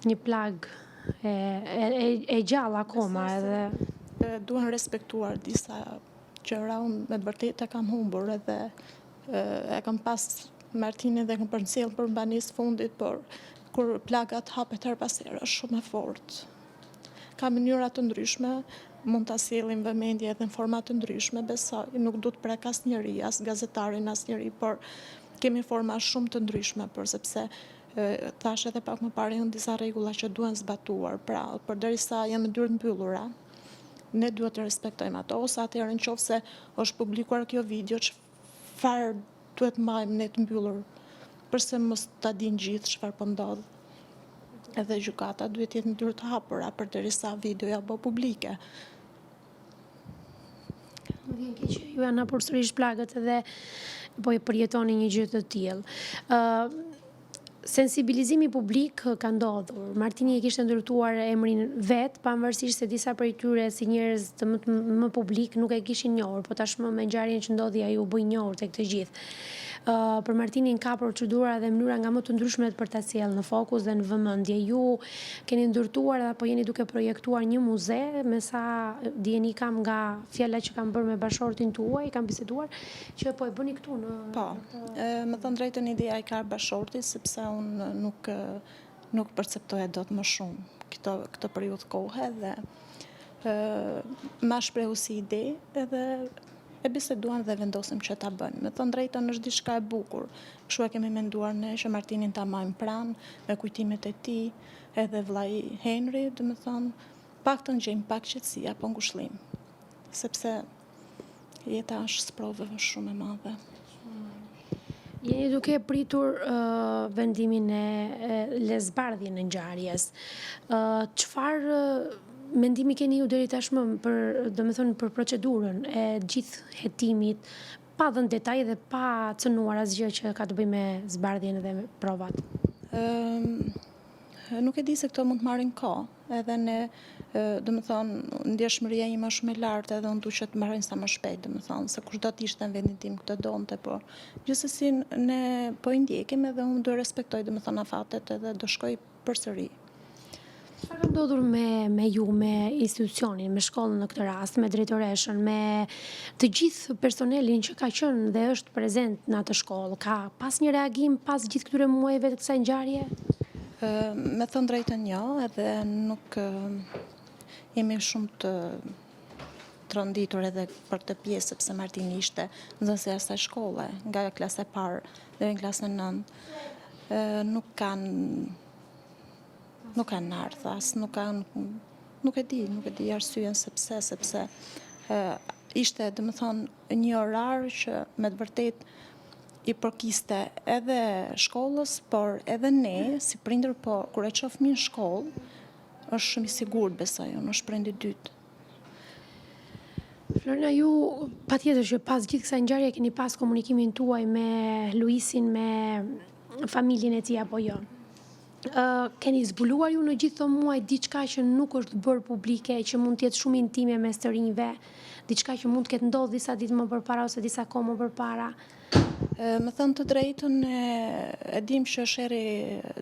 një plagë e, e, e gjallë akoma edhe. Duhen respektuar disa gjëra, unë me të vërtetë e kam humbur edhe e kam pas Martinin dhe kam përcjellë për banesë fundit, por kur plaga të hapet herë pas here, është shumë e fortë. Ka mënyra të ndryshme, mund ta sjellim vëmendje edhe në forma të ndryshme, besoj, nuk du të prek asnjeri, as gazetarin, asnjeri, por kemi forma shumë të ndryshme, për sepse thashë edhe pak më parë janë disa rregulla që duhen zbatuar, pra, përderisa janë me dyer të mbyllura, ne duhet të respektojmë ato, ose atëherë në qoftë se është publikuar kjo video, çfarë duhet mbajmë ne të mbyllur, përse mos ta dinë gjithë çfarë po ndodh. Edhe gjykata duhet të jetë me dyer të hapura përderisa videoja u bë publike. Më vjen keq që ju janë hapur sërish plagët edhe po e përjetoni një gjë të tillë. Ë Sensibilizimi publik ka ndodhur. Martini e kishte ndërtuar emrin vetë, pavarësisht se disa prej tyre si njerëz të më, më publik nuk e kishin njohur, po tashmë me ngjarjen që ndodhi ai u bë i njohur tek të gjithë. Uh, për Martinin ka procedura dhe mënyra nga më të ndryshmet për ta sjellë në fokus dhe në vëmendje. Ju keni ndërtuar apo jeni duke projektuar një muze, me sa dijeni kam nga fjala që kam bërë me bashkëshortin tuaj, kam biseduar, që po e bëni këtu në Po, me thënë drejtën ideja i ka bashkëshorti, sepse unë nuk, nuk perceptoja dot më shumë këto, këtë periudhë kohe dhe ma shprehu si ide edhe e biseduam dhe vendosëm që ta bëjmë. Me thënë drejtën është diçka e bukur. Kështu e kemi menduar ne që Martinin ta mbajmë pranë me kujtimet e tij, edhe vllai Henry, domethënë, pak të gjejmë pak qetësi apo ngushëllim. Sepse Jeta është sprovë shumë e madhe. Jeni duke pritur vendimin e zbardhjen e ngjarjes. Çfarë mendimi keni ju deri tashmë për, domethënë për procedurën e gjithë hetimit, pa dhënë detaje dhe pa cënuar asgjë që ka të bëjë me zbardhjen dhe provat? Nuk e di se këto mund të marrin kohë. Edhe ne, domethënë, ndjeshmëria ime është shumë e lartë edhe unë du që të mbarojnë sa më shpejt, domethënë, se kushdo të ishte në vendin tim këtë donte, po gjithsesi ne po i ndjekim edhe unë do respektoj, domethënë, afatet edhe do shkoj përsëri. Çfarë ka ndodhur me me ju, me institucionin, me shkollën në këtë rast, me drejtoreshën, me të gjithë personelin që ka qenë dhe është prezent në atë shkollë? Ka pas një reagim pas gjithë këtyre muajve të kësaj ngjarje? Me thënë drejtën jo, edhe nuk jemi shumë të tronditur edhe për këtë pjesë, sepse Martini ishte nxënës i asaj shkolle, nga klasa e parë deri në klasën e nëntë. Nuk kanë nuk kanë ardhur as, nuk kanë nuk e di, nuk e di arsyen sepse, sepse ishte, domethënë, një orar që me të vërtetë i përkiste edhe shkollës, por edhe ne, si prindër, po, kur e çon fëmijën në shkollë, është shumë i sigurt, besoj unë, është prind i dytë. Florina, ju patjetër që pas gjithë kësaj ngjarje keni pas komunikimin tuaj me Luisin, me familjen e tij apo jo? Keni zbuluar ju në gjithë këto muaj diçka që nuk është bërë publike, që mund të jetë shumë intime mes të rinjve? diçka që mund të ketë ndodhur disa ditë më përpara ose disa kohë më përpara? Me thënë të drejtën, e dim që sherri,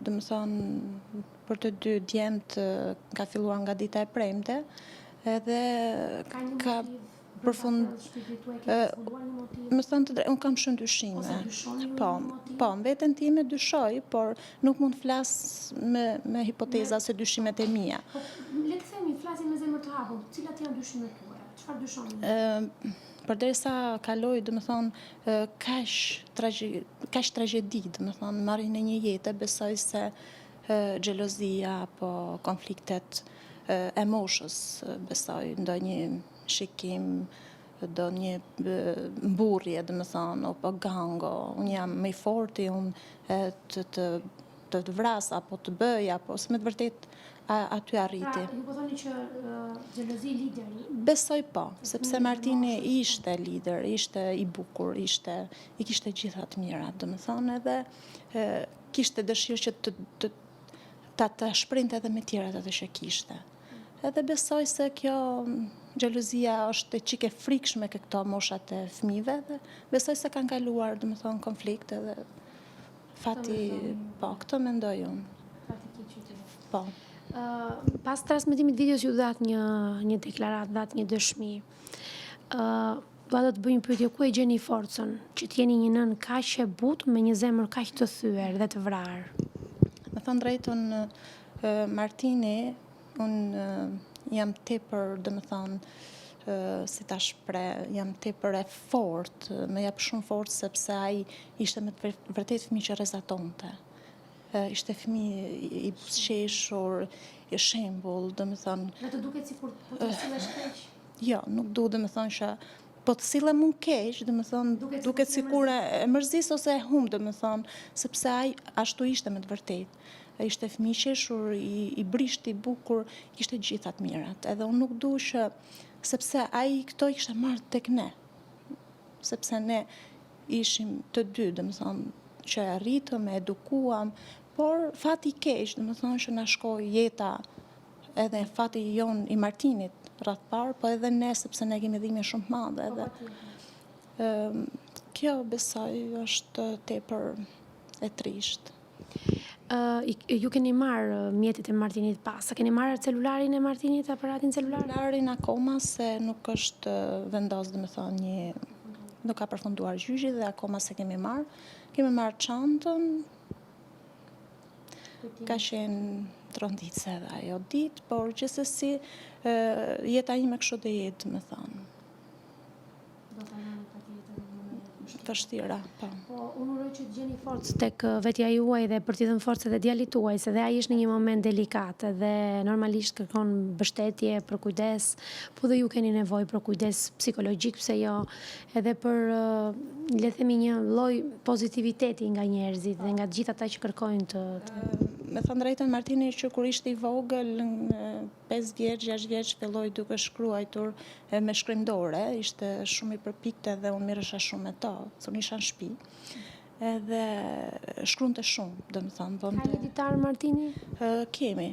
domethënë, për të dy djemtë ka filluar nga dita e premte, edhe ka përfund... Me thënë të drejtën, unë kam shumë dyshime. Po, po, në veten time dyshoj, por nuk mund të flas me, me hipoteza se dyshimet e mia. Po, le të themi, flasim me zemër të hapur, cilat janë dyshimet tuaja? Çfarë dyshoni? Përderisa kaloi, domethënë, kaq kaq tragjedi, domethënë, marrjen e një jete, besoj se xhelozia apo konfliktet e moshës, besoj, ndonjë shikim, ndonjë mburrje, domethënë, apo gango, unë jam më i forti, unë të të të të vras apo të bëj apo se me të vërtetë aty arriti. Pra, ju po thoni që xhelozi lideri? Besoj po, sepse Martini ishte lider, ishte i bukur, ishte, i kishte gjitha të mirat, domethënë edhe kishte dëshirë që të, të, ta, ta shprehte edhe me tjerat atë që kishte. Edhe besoj se kjo xhelozia është e çikë e frikshme ke këto moshat e fëmijëve dhe besoj se kanë kaluar, domethënë, konflikt edhe Fati, po, këtë mendoj unë. Fati keq që të Po. Pas transmetimit videos ju dhatë një, një deklaratë, dhatë një dëshmi. Dua të të bëj një pyetje, ku e gjeni forcën që të jeni një nënë kaq e butë me një zemër kaq të thyer dhe të vrarë? Me thënë drejtën, Martini, Unë jam tepër, domethënë, si ta shpreh, jam tepër e fortë, më jep shumë forcë sepse ai ishte me të vërtetë fëmijë që rrezatonte. Ishte fëmijë i buzëqeshur, i shembull, domethënë. Dhe të duket sikur po të sillesh keq? Jo, nuk du, domethënë që po të sillem unë keq, domethënë, duket sikur e mërzis ose e humb, domethënë, sepse ai ashtu ishte me të vërtetë. Ishte fëmijë i qeshur, i, i brishtë, i bukur, kishte gjitha të mirat. Edhe unë nuk du që, sepse ai këto i kishte marrë tek ne. Sepse ne ishim të dy, domethënë, që e rritëm, e edukuam, por fati i keq, domethënë që na shkoi jeta edhe fati jonë i Martinit, radhë parë, po edhe ne, sepse ne kemi dhimbje shumë të madhe. Edhe, po, kjo besoj është tepër e trishtë. Ju keni marrë mjetet e Martinit pas. A keni marrë celularin e Martinit, aparatin celular? Celularin akoma se nuk është vendos, domethënë, një nuk ka përfunduar gjyqi dhe akoma s'e kemi marrë. Kemi marrë çantën, ka qenë tronditëse edhe ajo ditë, por gjithsesi jeta ime kështu do jetë, domethënë. Do ta merrni patjetër në mënyrë të vështirë. Vështira, po. Po, unë uroj që të gjeni forcë tek vetja juaj dhe për t'i dhënë forcë edhe djalit tuaj, se dhe ai është në një moment delikat dhe normalisht kërkon mbështetje, për kujdes, po dhe ju keni nevojë për kujdes psikologjik, pse jo, edhe për le të themi një lloj pozitiviteti nga njerëzit dhe nga të gjithë ata që kërkojnë të Me thënë drejtën, Martini që kur ishte i vogël, 5 vjeç, 6 vjeç filloi duke shkruajtur me shkrim dore, ishte shumë i përpiktë edhe unë merresha shumë me to, se unë isha në shtëpi. Edhe shkruante shumë, domethënë, bënte. Ka një ditar Martini? Kemi.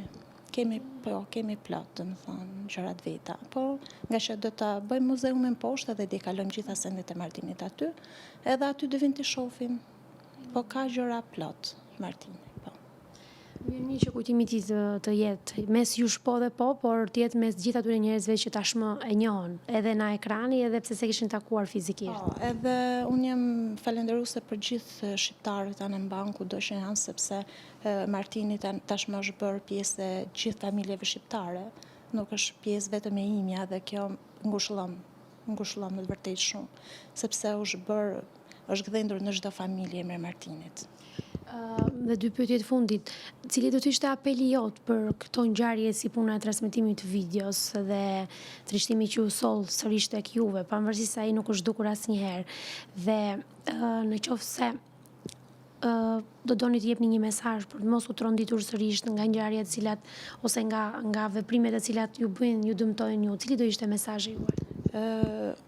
Kemi, po, kemi plot, domethënë, gjërat veta. Po, ngaqë do ta bëjmë muzeumin poshtë edhe do i kalojmë gjitha sendet e Martinit aty, edhe aty do vinë t'i shohin. Po ka gjëra plot Martini, po. Mirë, mirë që kujtimi i tij të, të jetë mes jush po dhe po, por të jetë mes gjithë atyre njerëzve që tashmë e njohën, edhe nga ekrani, edhe pse s'e kishin takuar fizikisht. Po, edhe unë jam falënderuese për gjithë shqiptarët anembanë kudo që janë, sepse Martini tashmë është bërë pjesë e gjithë familjeve shqiptare, nuk është pjesë vetëm e imja dhe kjo ngushëllon, ngushëllon me të vërtetë shumë, sepse është bërë është gdhendur në çdo familje emri i Martinit. Dhe dy pyetje të fundit. Cili do të ishte apeli jot për këto ngjarje si puna e transmetimit të videos dhe trishtimi që u soll sërish tek juve, pavarësisht se ai nuk është zhdukur asnjëherë. Dhe në qoftë se do doni të jepni një mesazh për të mos u tronditur sërish nga ngjarjet të cilat ose nga nga veprimet të cilat ju bëjnë, ju dëmtojnë ju, cili do ishte mesazhi juaj?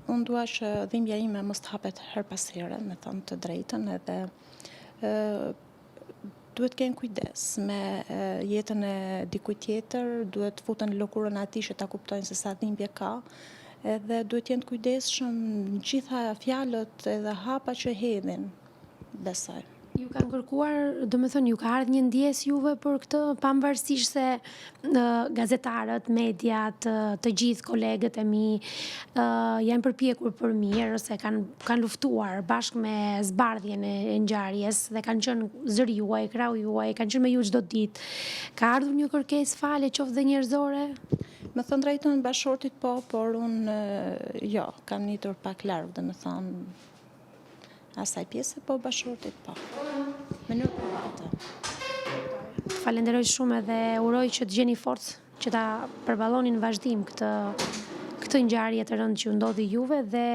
Unë dua që dhimbja ime mos të hapet herë pas here, me thënë të drejtën edhe duhet të kenë kujdes me jetën e dikujt tjetër, duhet të futen në lëkurën e atij që ta kuptojnë se sa dhimbje ka. Edhe duhet të jenë të kujdesshëm në gjitha fjalët edhe hapa që hedhin, besoj. Ju kanë kërkuar, domethënë, ju ka ardhë një ndjesë juve për këtë, pavarësisht se gazetarët, mediat, të gjithë kolegët e mi, janë përpjekur për mirë, ose kanë, kanë luftuar bashkë me zbardhjen e ngjarjes dhe kanë qenë zëri juaj, krahu juaj, kanë qenë me ju çdo ditë. Ka ardhur një kërkesë falje, qoftë dhe njerëzore? Me thënë drejtën bashkëshortit po, por unë jo, kam ndejtur pak larg, domethënë, asaj pjese, po bashkëshortit po. Mënyrë private. Të falenderoj shumë edhe uroj që të gjeni forcë që ta përballoni në vazhdim këtë këtë ngjarje të rëndë që ju ndodhi juve dhe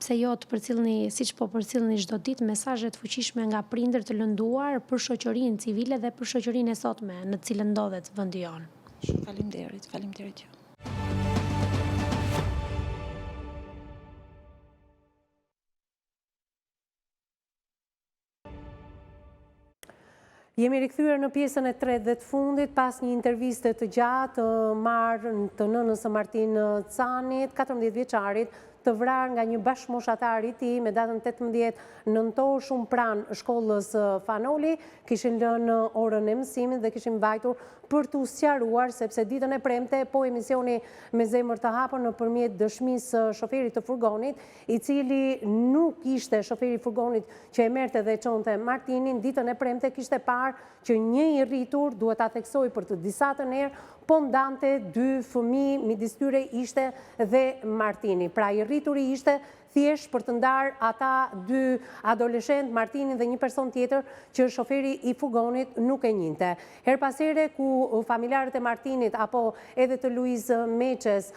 pse jo të përcillni siç po përcillni çdo ditë mesazhe të fuqishme nga prindër të lënduar për shoqërinë civile dhe për shoqërinë e sotme në të cilën ndodhet vendi jonë. Shumë faleminderit, faleminderit ju. Jemi rikthyer në pjesën e tretë dhe të fundit pas një interviste të gjatë të marrë të nënës së Martin Canit, 14 vjeçarit, të vrarë nga një bashkëmoshatar i tij me datën 18 nëntor shumë pranë shkollës Fan Noli, kishin lënë orën e mësimit dhe kishin vajtur për t'u sqaruar sepse ditën e premte po emisioni me zemër të hapur nëpërmjet dëshmisë së shoferit të furgonit, i cili nuk ishte shoferi i furgonit që e merrte dhe e çonte Martinin, ditën e premte kishte parë që një i rritur, duhet ta theksoj për të disatën herë, po ndante dy fëmijë, midis tyre ishte dhe Martini. Pra i rrituri ishte thjesht për të ndarë ata dy adoleshentë, Martinin dhe një person tjetër që shoferi i furgonit nuk e njihte. Herë pas here ku familjarët e Martinit apo edhe të Luiz Meçes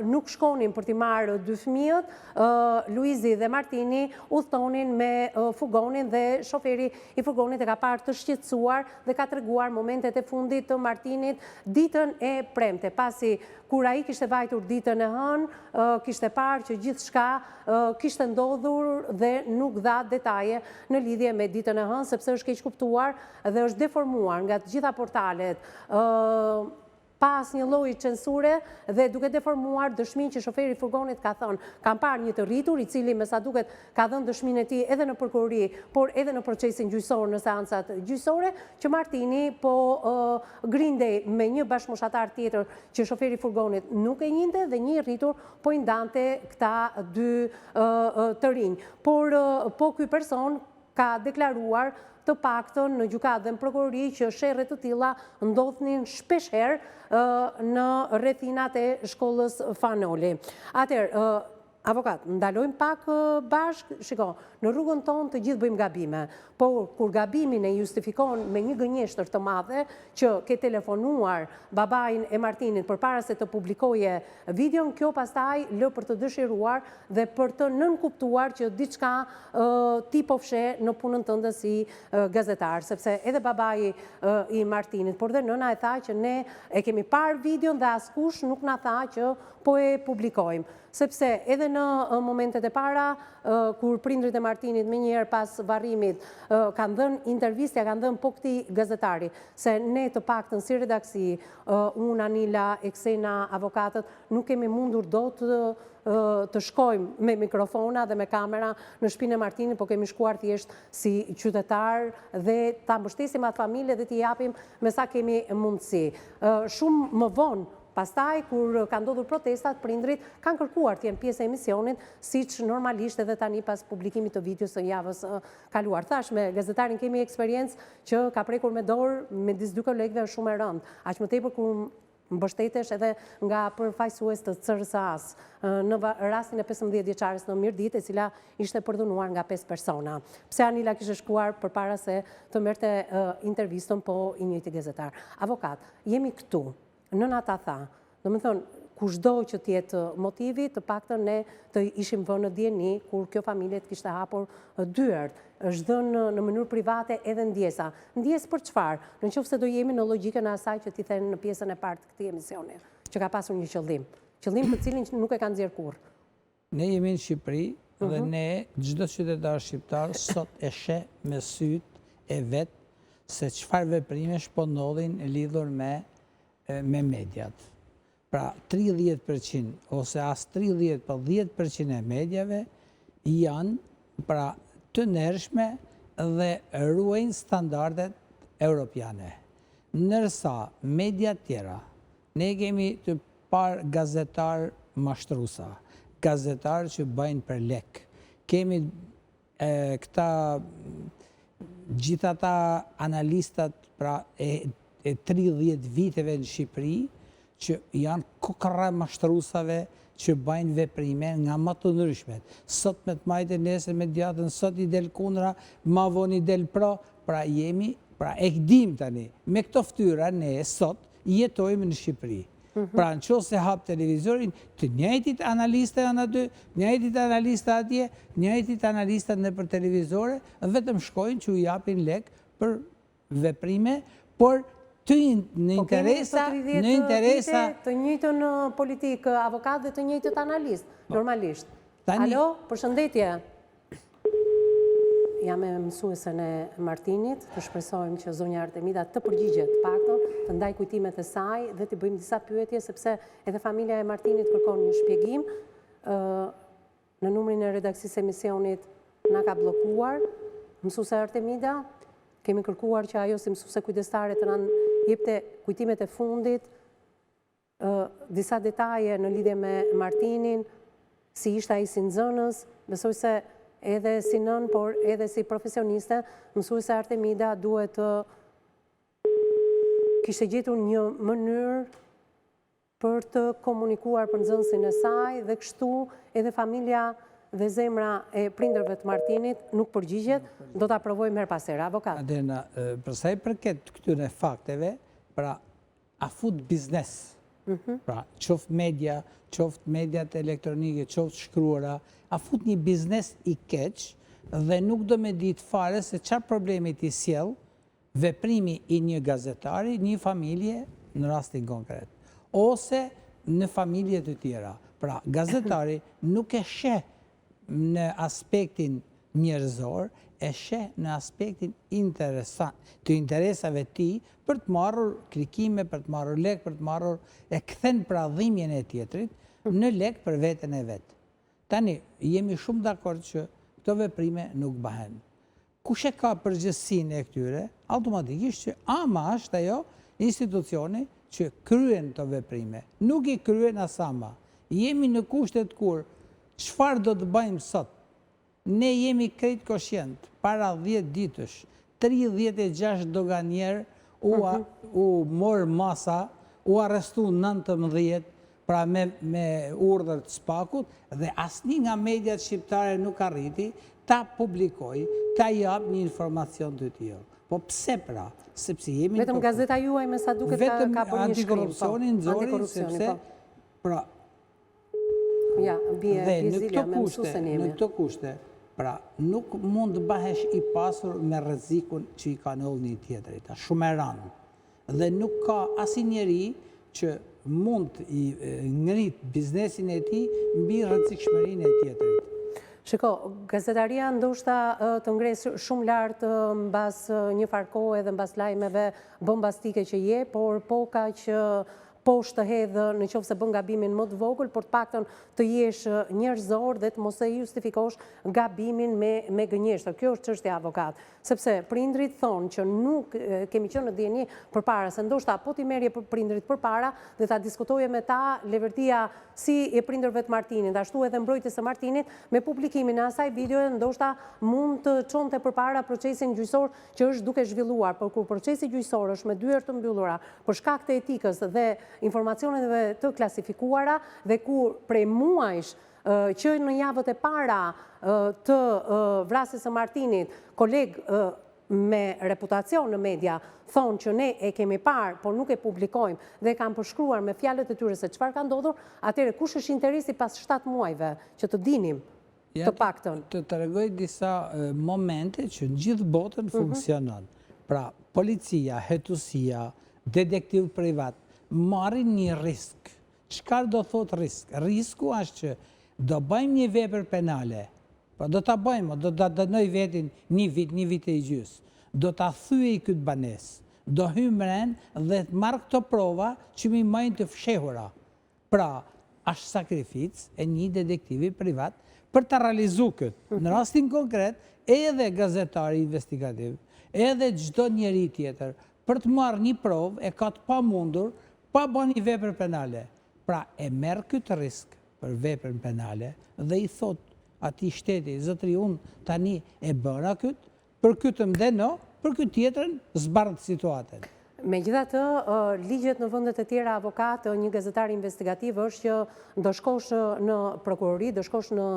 nuk shkonin për t'i marrë dy fëmijët, Luizi dhe Martini udhëtonin me furgonin dhe shoferi i furgonit e ka parë të shqetësuar dhe ka treguar momentet e fundit të Martinit ditën e premte, pasi kur ai kishte vajtur ditën e hënë, kishte parë që gjithçka kishte ndodhur dhe nuk dha detaje në lidhje me ditën e hënë, sepse është keqkuptuar dhe është deformuar nga të gjitha portalet pa asnjë lloj censure dhe duke deformuar dëshminë që shoferi i furgonit ka thënë. Kam parë një të rritur, i cili me sa duket ka dhënë dëshminë e tij edhe në prokurori, por edhe në procesin gjyqësor në seancat gjyqësore, që Martini po grindej me një bashkëmoshatar tjetër që shoferi i furgonit nuk e njihte dhe një i rritur po i ndante këta dy të rinj. Por po ky person ka deklaruar të paktën në gjykatë dhe në prokurori që sherre të tilla ndodhnin shpeshherë në rrethinat e shkollës Fan Noli. Atëherë, avokat, ndalojmë pak bashkë, shiko, në rrugën tonë të gjithë bëjmë gabime, por kur gabimin e justifikon me një gënjeshtër të madhe që ke telefonuar babain e Martinit përpara se të publikoje videon, kjo pastaj lë për të dëshiruar dhe për të nënkuptuar që diçka ti po fsheh në punën tënde si gazetar, sepse edhe babai i Martinit, por dhe nëna e tha që ne e kemi parë videon dhe askush nuk na tha që po e publikojmë. Sepse edhe në momentet e para, kur prindërit e Martinit menjëherë pas varrimit kanë dhënë intervistë, ia kanë dhënë po këtij gazetari, se ne të paktën si redaksi, unë, Anila, Eksena, avokatët, nuk kemi mundur dot të shkojmë me mikrofona dhe me kamera në shpinë e Martinit, po kemi shkuar thjesht si qytetarë dhe ta mbështesim atë familje dhe t'i japim me sa kemi mundësi. Shumë më vonë, pastaj, kur kanë ndodhur protestat, prindërit kanë kërkuar të jenë pjesë e emisionit, siç normalisht edhe tani pas publikimit të videos së javës kaluar. Thashë, me gazetarin kemi eksperiencë që ka prekur me dorë midis dy kolegëve është shumë e rëndë. Aq më tepër kur mbështetesh edhe nga përfaqësues të CRSA-s në rastin e 15 vjeçares në Mirditë, e cila ishte përdhunuar nga 5 persona. Pse Anila kishte shkuar përpara se të merrte intervistën po i njëjti gazetar. Avokat, jemi këtu. Nëna ta tha. Domethënë, kushdo që të jetë motivi, të paktën ne të ishim vënë në dijeni kur kjo familje të kishte hapur dyert. Është dhënë në mënyrë private edhe ndjesa. Ndjesë për çfarë? Në qoftë se do jemi në logjikën e asaj që ti the në pjesën e parë të këtij emisioni, që ka pasur një qëllim. Qëllim të cilin nuk e ka nxjerrë kurrë. Ne jemi në Shqipëri dhe mhm. ne çdo qytetar shqiptar sot e sheh me sytë e vet se çfarë veprimesh po ndodhin lidhur me me mediat. Pra 30 për qind ose as 30 po 10 për qind e mediave janë pra të ndershme dhe ruajnë standardet europiane. Ndërsa mediat tjera, ne kemi të parë gazetarë mashtrusa, gazetarë që bëjnë për lek, kemi këta gjithë ata analistat pra e e 30 viteve në Shqipëri që janë kokrra mashtrusave që bëjnë veprime nga më të ndryshmet. Sot me të majtën, nesër me djathtën, sot i del kundra, ma vonë i del pro, pra jemi, pra e dim tani, me këto ftyra ne sot jetojmë në Shqipëri. Mhm. Pra në qoftë se hap televizorin, të njëjtit analista janë aty, njëjtit analista atje, njëjtit analista nëpër televizore, vetëm shkojnë që u japin lek për veprime, por të në po interesa, në interesa... Të njëjtën politikë avokat dhe të njëjtët analistë, po. normalisht. Alo, përshëndetje. Jam me mësuesen e Martinit, të shpresojmë që zonja Artemida të përgjigjet të paktën, të ndajë kujtimet e saj dhe t'i bëjmë disa pyetje, sepse edhe familja e Martinit kërkon një shpjegim. Në numrin e redaksisë së emisionit na ka bllokuar mësuese Artemida, kemi kërkuar që ajo si mësuese kujdestare të na jepte kujtimet e fundit, disa detaje në lidhje me Martinin, si ishte ai si nxënës, besoj se edhe si nënë, por edhe si profesioniste, mësuese Artemida duhet të kishte gjetur një mënyrë për të komunikuar për nxënësin e saj dhe kështu edhe familja dhe zemra e prindërve të Martinit nuk përgjigjet, do ta provojmë herë pas here. Avokat. Adena, për sa i përket këtyre fakteve, pra a fut biznes, mhm. pra qoftë media, qoftë mediat elektronike, qoftë shkruara, a fut një biznes i keq dhe nuk do me ditë fare se çfarë problemi t'i sjell veprimi i një gazetari, një familje në rastin konkret, ose në familje të tjera. Pra, gazetari nuk e sheh në aspektin njerëzor, e sheh në aspektin të interesave të tij për të marrur klikime, për të marrur lek, për të marrur, e kthen pra dhimbjen e tjetrit në lek për veten e vet. Tani, jemi shumë dakord që këto veprime nuk bëhen. Kush e ka përgjegjësinë e këtyre, automatikisht që AMA është ajo institucioni që kryen këto veprime. Nuk i kryen as AMA. Jemi në kushtet kur çfarë do të bëjmë sot? Ne jemi krejt koshient, para 10 ditësh, 36 doganierë u, mhm. u mor masa, u arrestu 19, pra me, me urdhër të SPAK-ut, dhe asnjë nga mediat shqiptare nuk arriti ta publikojë, ta japë një informacion të tillë. Po pse pra? Sepse jemi Vetëm gazeta juaj me sa duket ka, ka bërë një shkrim. Po. Antikorrupsioni nxori, sepse po. pra Ja, bie, dhe në këto kushte, në këto kushte, pra nuk mund të bëhesh i pasur me rrezikun që i ka ndodhur një tjetrit. Është shumë e rëndë. Dhe nuk ka asnjë njeri që mund të ngrit biznesin e tij mbi rrezikshmërinë e tjetrit. Shiko, gazetaria ndoshta të ngre shumë lart mbas një farë kohe dhe mbas lajmeve bombastike që je, por po kaq poshtë të hedh në qoftë se bën gabimin më të vogël, por të paktën të jesh njerëzor dhe të mos e justifikosh gabimin me me gënjeshtër. Kjo është çështja avokat. Sepse prindërit thonë që nuk kemi qenë në dijeni përpara, se ndoshta po t'i merrje prindërit përpara dhe ta diskutoje me ta leverdia si e prindërve të Martinit, ashtu edhe mbrojtjes së Martinit, me publikimin e asaj videoje ndoshta mund të çonte përpara procesin gjyqësor që është duke zhvilluar, por kur procesi gjyqësor është me dyer të mbyllura për shkak të etikës dhe informacioneve të klasifikuara dhe kur prej muajsh që në javët e para të vrasjes së Martinit, kolegë me reputacion në media, thonë që ne e kemi parë, por nuk e publikojmë dhe e kanë përshkruar me fjalët e tyre se çfarë ka ndodhur, atëherë kush është interesi pas 7 muajve që të dinim të paktën? Të tregoj disa momente që në gjithë botën mhm. funksionon. Pra, policia, hetusia, detektiv privat, marrin një risk Çka do thotë risk? Risku është që do bëjmë një vepër penale, pra do ta bëjmë, do ta dënoj vetin një vit, një vit e gjysë, do ta thyej këtë banesë, do hyj mren dhe të marr këto prova që m'i mbajnë të fshehura. Pra, është sakrificë e një detektivi privat për ta realizu këtë. Në rastin konkret, edhe gazetari investigativ, edhe çdo njeri tjetër, për të marrë një provë e ka të pamundur pa ba një vepër penale. Pra, e merr këtë risk për veprën penale dhe i thotë atij shteti, zotëri unë tani e bëra këtë, Për këtë më dëno, për këtë tjetrën zbardh situatën. Megjithatë, ligjet në vendet e tjera avokat, një gazetar investigativ është që do shkosh në prokurori, do shkosh në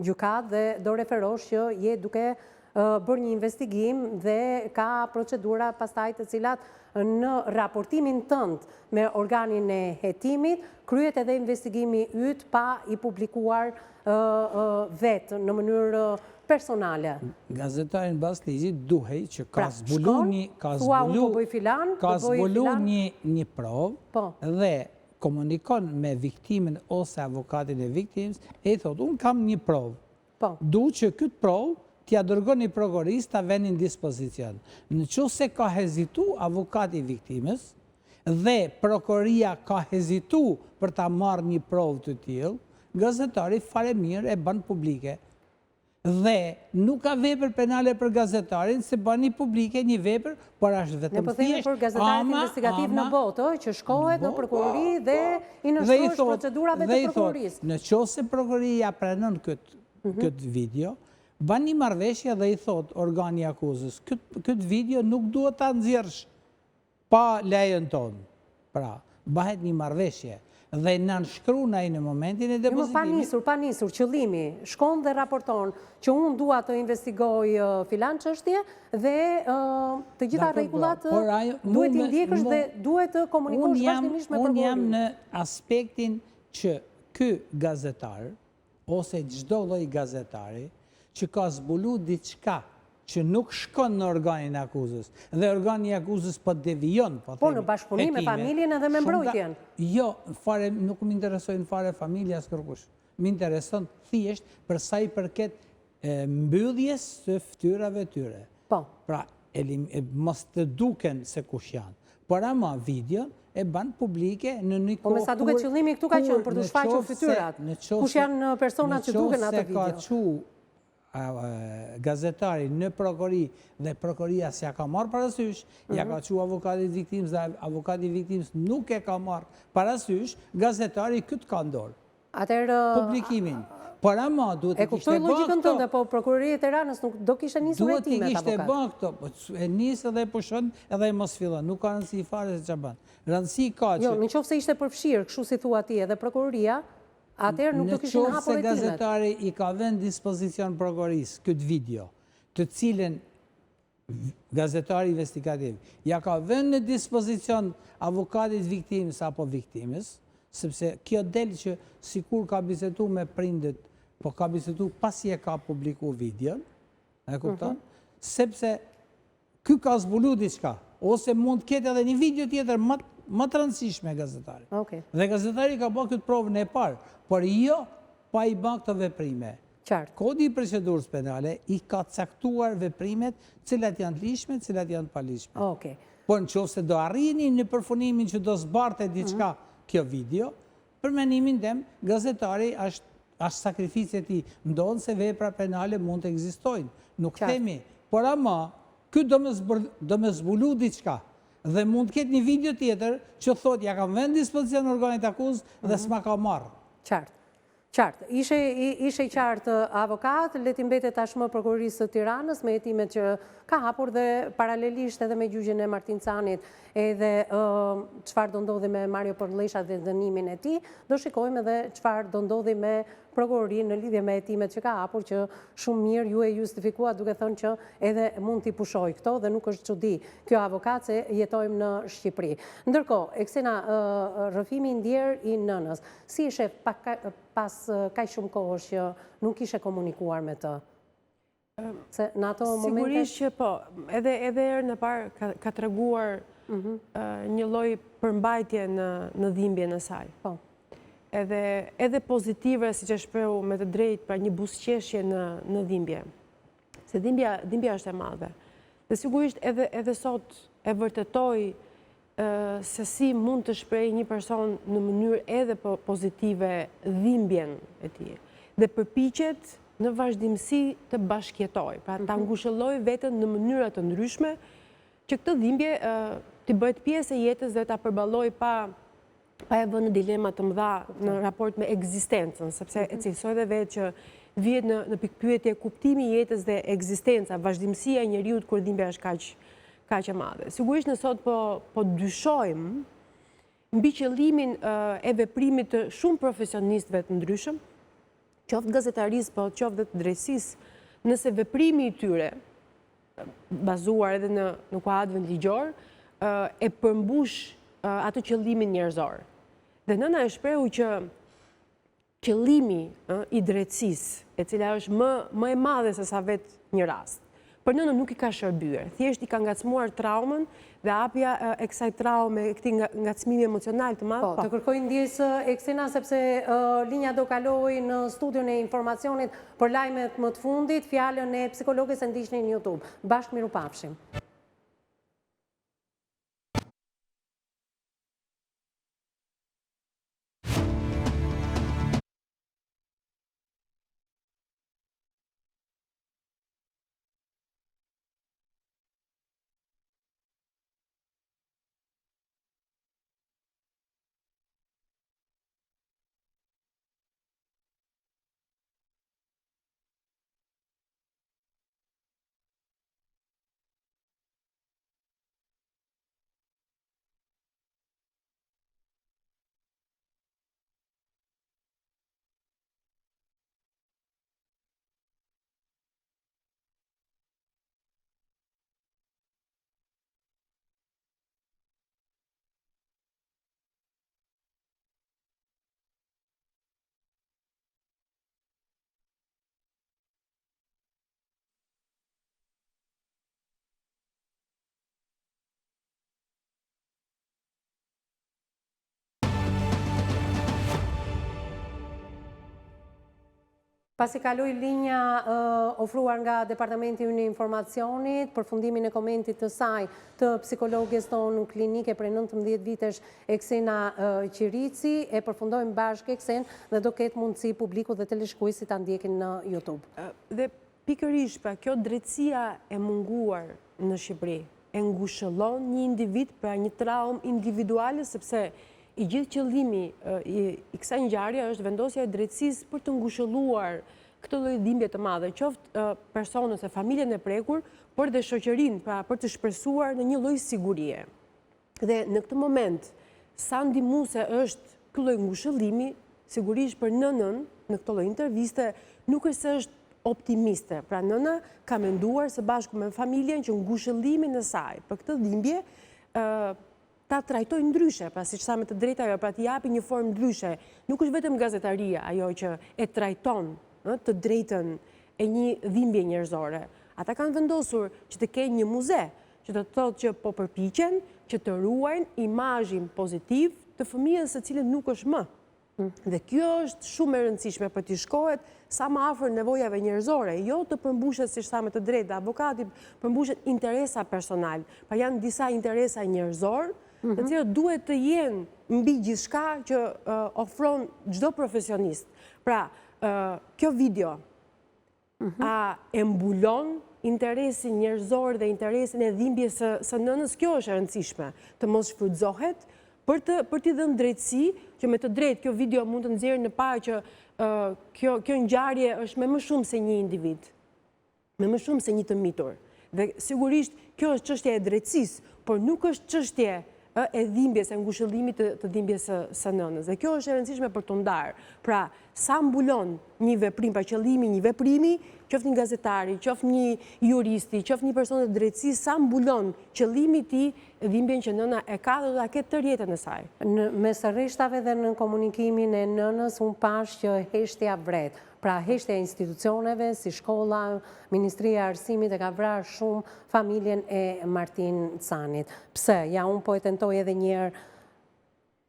gjykatë dhe do referosh që je duke bërë një investigim dhe ka procedura pastaj të cilat në raportimin tënd me organin e hetimit, kryhet edhe investigimi yt pa i publikuar vetë në mënyrë personale. Gazetari në bazë të ligjit duhej që ka pra, zbulu një ka zbulu po filan, ka po zbulu një një provë po. dhe komunikon me viktimën ose avokatin e viktimës e i thotë unë kam një provë. Po. Du që këtë provë t'ia dërgoni prokurorisë ta veni në dispozicion. Në qoftë se ka hezitu avokati i viktimës dhe prokuroria ka hezitu për ta marrë një provë të tillë, gazetari fare mirë e bën publike. Dhe nuk ka vepër penale për gazetarin se bani publike një vepër, por është vetëm thjesht. Ne po themi për gazetarët investigativë në botë, që shkohet në prokurori po, dhe po. i nënshtrohesh procedurave të prokurorisë. Në qoftë se prokuroria pranon këtë mhm. këtë video, ban një marrëveshje dhe i thotë organi i akuzës, këtë video nuk duhet ta nxjerrësh Pa lejen tonë. Pra, bahet një marrëveshje dhe nënshkruan ai në momentin e Jo, pa depozitimit. nisur, pa nisur, qëllimi, shkon dhe raporton që unë dua të investigoj filan çështje dhe të gjitha Dakord, pra, rregullat por ajo duhet t'i ndjekësh dhe duhet të komunikosh vazhdimisht me Unë jam prokurorinë. në aspektin që ky gazetar ose çdo lloj gazetari që ka zbulu diçka që nuk shkon në organin e akuzës dhe organi i akuzës po devijon, po themi, Po në bashkëpunim me familjen edhe me mbrojtjen. Jo, fare nuk më interesojnë fare familja as kërkush. Më intereson thjesht për sa i përket mbylljes së fytyrave tyre. Po. Pra, mos të duken se kush janë. Por ama videon e ban publike në një kohë Po me sa duket qëllimi këtu ka qenë për të shfaqur fytyrat. Kush janë personat që duken në atë video? Në qoftë se ka çu gazetari në prokurori dhe prokuroria s'ja ka marrë parasysh, ja mhm. ka çu avokatit viktimës dhe avokati i viktimës nuk e ka marrë parasysh, gazetari këtë ka n'dorë. Atëherë... Publikimin. Por ama duhet të kishte bërë këto... E kuptoj logjikën tënde, po prokuroria e Tiranës nuk do kishte nisur hetimet, avokat. Duhet të kishte bërë këto, po e nis edhe e pushon edhe e mos fillon. Nuk ka rëndësi fare se ça bën. Rëndësi ka jo, që... Jo, në qoftë se ishte përfshirë, kështu si thua ti, edhe prokuroria, atëherë nuk do kishin hapur hetimet. Në qoftë se gazetari i ka vënë dispozicion prokurorisë këtë video, të cilën gazetari investigativ, ja ka vënë në dispozicion avokatit viktimës apo viktimës, sepse kjo del që sikur ka bisedu me prindët, po ka bisedu pasi e ka publiku videon, e kupton? Mhm. Sepse ky ka zbulu diçka, ose mund të ketë edhe një video tjetër më më të rëndësishme gazetari. Dhe gazetari ka bërë këtë provën e parë, por jo pa i bërë këto veprime. Qartë. Kodi i Procedurës Penale i ka caktuar veprimet, cilat janë të ligjshme, cilat janë të paligjshme. Okej. Por në qoftë se do arrini në përfundimin që do zbardhte diçka mhm. kjo video, për mendimin tem, gazetari është është sakrificë e tij, ndonëse vepra penale mund të ekzistojnë. Nuk themi, por ama, ky do me, do me zbulu diçka, dhe mund të ketë një video tjetër që thotë, ja kam vënë dispozicion organit akuzës dhe mhm. s'ma ka marrë. Qartë. Qartë. Ishe, ishe i qartë avokat, le t'i mbetet tashmë prokurorisë së Tiranës me hetimet që ka hapur dhe paralelisht edhe me gjyqin e Martin Canit, edhe çfarë do ndodhi me Mario Përllesha dhe dënimin e tij, do shikojmë edhe çfarë do ndodhi me prokurorinë në lidhje me hetimet që ka hapur që shumë mirë ju e justifikuat duke thënë që edhe mund t'i pushojë këto dhe nuk është çudi kjo avokat se jetojmë në Shqipëri. Ndërkohë, Eksena rrëfimi i ndjerë i nënës, Si e sheh pas kaq shumë kohësh që nuk kishe komunikuar me të? Se në ato momente... Sigurisht që po, edhe edhe herën e parë ka, ka treguar mhm. një lloj përmbajtje në, në dhimbjen e saj. Po. Edhe, edhe pozitive, siç e shprehu me të drejtë, pra një buzëqeshje në, në dhimbje. Se dhimbja, dhimbja është e madhe. Dhe sigurisht edhe, edhe sot e vërtetoi. se si mund të shprehë një person në mënyrë edhe po, pozitive dhimbjen e tij dhe përpiqet në vazhdimësi të bashkëjetojë, pra ta mhm. ngushëllojë veten në mënyra të ndryshme që këtë dhimbje t'i bëhet pjesë e jetës dhe ta përballojë pa pa e vënë në dilema të mëdha në raport me ekzistencën, sepse e mhm. cilësoi dhe vetë që vihet në, në pikëpyetje kuptimi i jetës dhe ekzistenca, vazhdimësia e njeriut kur dhimbja është kaq, kaq e madhe. Sigurisht ne sot po, po dyshojmë mbi qëllimin e veprimit të shumë profesionistëve të ndryshëm, qoftë gazetarisë, po qoftë dhe të drejtësisë, nëse veprimi i tyre, bazuar edhe në, në kuadrin ligjor, e përmbush atë qëllimin njerëzor. Dhe nëna e shprehu që qëllimi i drejtësisë, e cila është më, më e madhe se sa vetë një rast, për nënën nuk i ka shërbyer, thjesht i ka ngacmuar traumën dhe hapja e kësaj traume, e këtij ngacmimi emocional të madh. Po, të po. kërkoj ndjesë Eksena sepse linja do kalojë në studion e informacionit për lajmet më të fundit, fjalën e psikologes e ndiqni në YouTube. Bashkë mirupafshim. Pasi kaloi linja ofruar nga Departamenti ynë i Informacionit, përfundimin e komentit të saj të psikologes tonë klinike prej 19 vitesh Eksena Qirici, e përfundojmë bashkë Eksen dhe do ketë mundësi publiku dhe teleshikuesit ta ndjekin në YouTube. Dhe pikërisht pra kjo drejtësia e munguar në Shqipëri, e ngushëllon një individ, pra një traumë individuale, sepse i gjithë qëllimi i kësaj ngjarje është vendosja e drejtësisë për të ngushëlluar këtë lloj dhimbje të madhe, qoftë personin ose familjen e prekur, por dhe shoqërinë, pra për të shpresuar në një lloj sigurie. Dhe në këtë moment, sa ndihmuese është ky lloj ngushëllimi, sigurisht për nënën në këtë lloj interviste, nuk është se është optimiste. Pra nëna ka menduar së bashku me familjen që ngushëllimin e saj për këtë dhimbje ta trajtojë ndryshe, pra siç tha me të drejtë ajo, pra t'i japi një formë ndryshe. Nuk është vetëm gazetaria ajo që e trajton të drejtën e një dhimbje njerëzore. Ata kanë vendosur që të kenë një muze, që do të thotë që po përpiqen që të ruajnë imazhin pozitiv të fëmijës së cilën nuk është më. Mm. Dhe kjo është shumë e rëndësishme për t'i shkohet sa më afër nevojave njerëzore, jo të përmbushet, siç tha me të drejtë, dhe avokati përmbushet interesa personal, pra janë disa interesa njerëzorë, të mhm. cilët duhet të jenë mbi gjithçka që ofron çdo profesionist. Pra, kjo video, Mhm. A e mbulon interesin njerëzor dhe interesin e dhimbjes së, së nënës, kjo është e rëndësishme, të mos shfrytëzohet për të për t'i dhënë drejtësi, që me të drejtë kjo video mund të nxjerrë në pah që uh, kjo kjo ngjarje është me më shumë se një individ, me më shumë se një të mitur. Dhe sigurisht kjo është çështje e drejtësisë, por nuk është çështje e dhimbjes, e ngushëllimit të, të dhimbjes së, së nënës. Dhe kjo është e rëndësishme për t'u ndarë. Pra, sa mbulon një veprim, pra qëllimi i një veprimi, qoftë një gazetari, qoftë një juristi, qoftë një person të drejtësisë, sa mbulon qëllimi i tij dhimbjen që nëna e ka dhe do ta ketë tërë jetën e saj. Në mes rreshtave dhe në komunikimin e nënës, unë pashë që heshtja vret. Pra heshtja e institucioneve, si shkolla, Ministria e Arsimit e ka vrarë shumë familjen e Martin Canit. Pse? Ja, unë po e tentoj edhe njëherë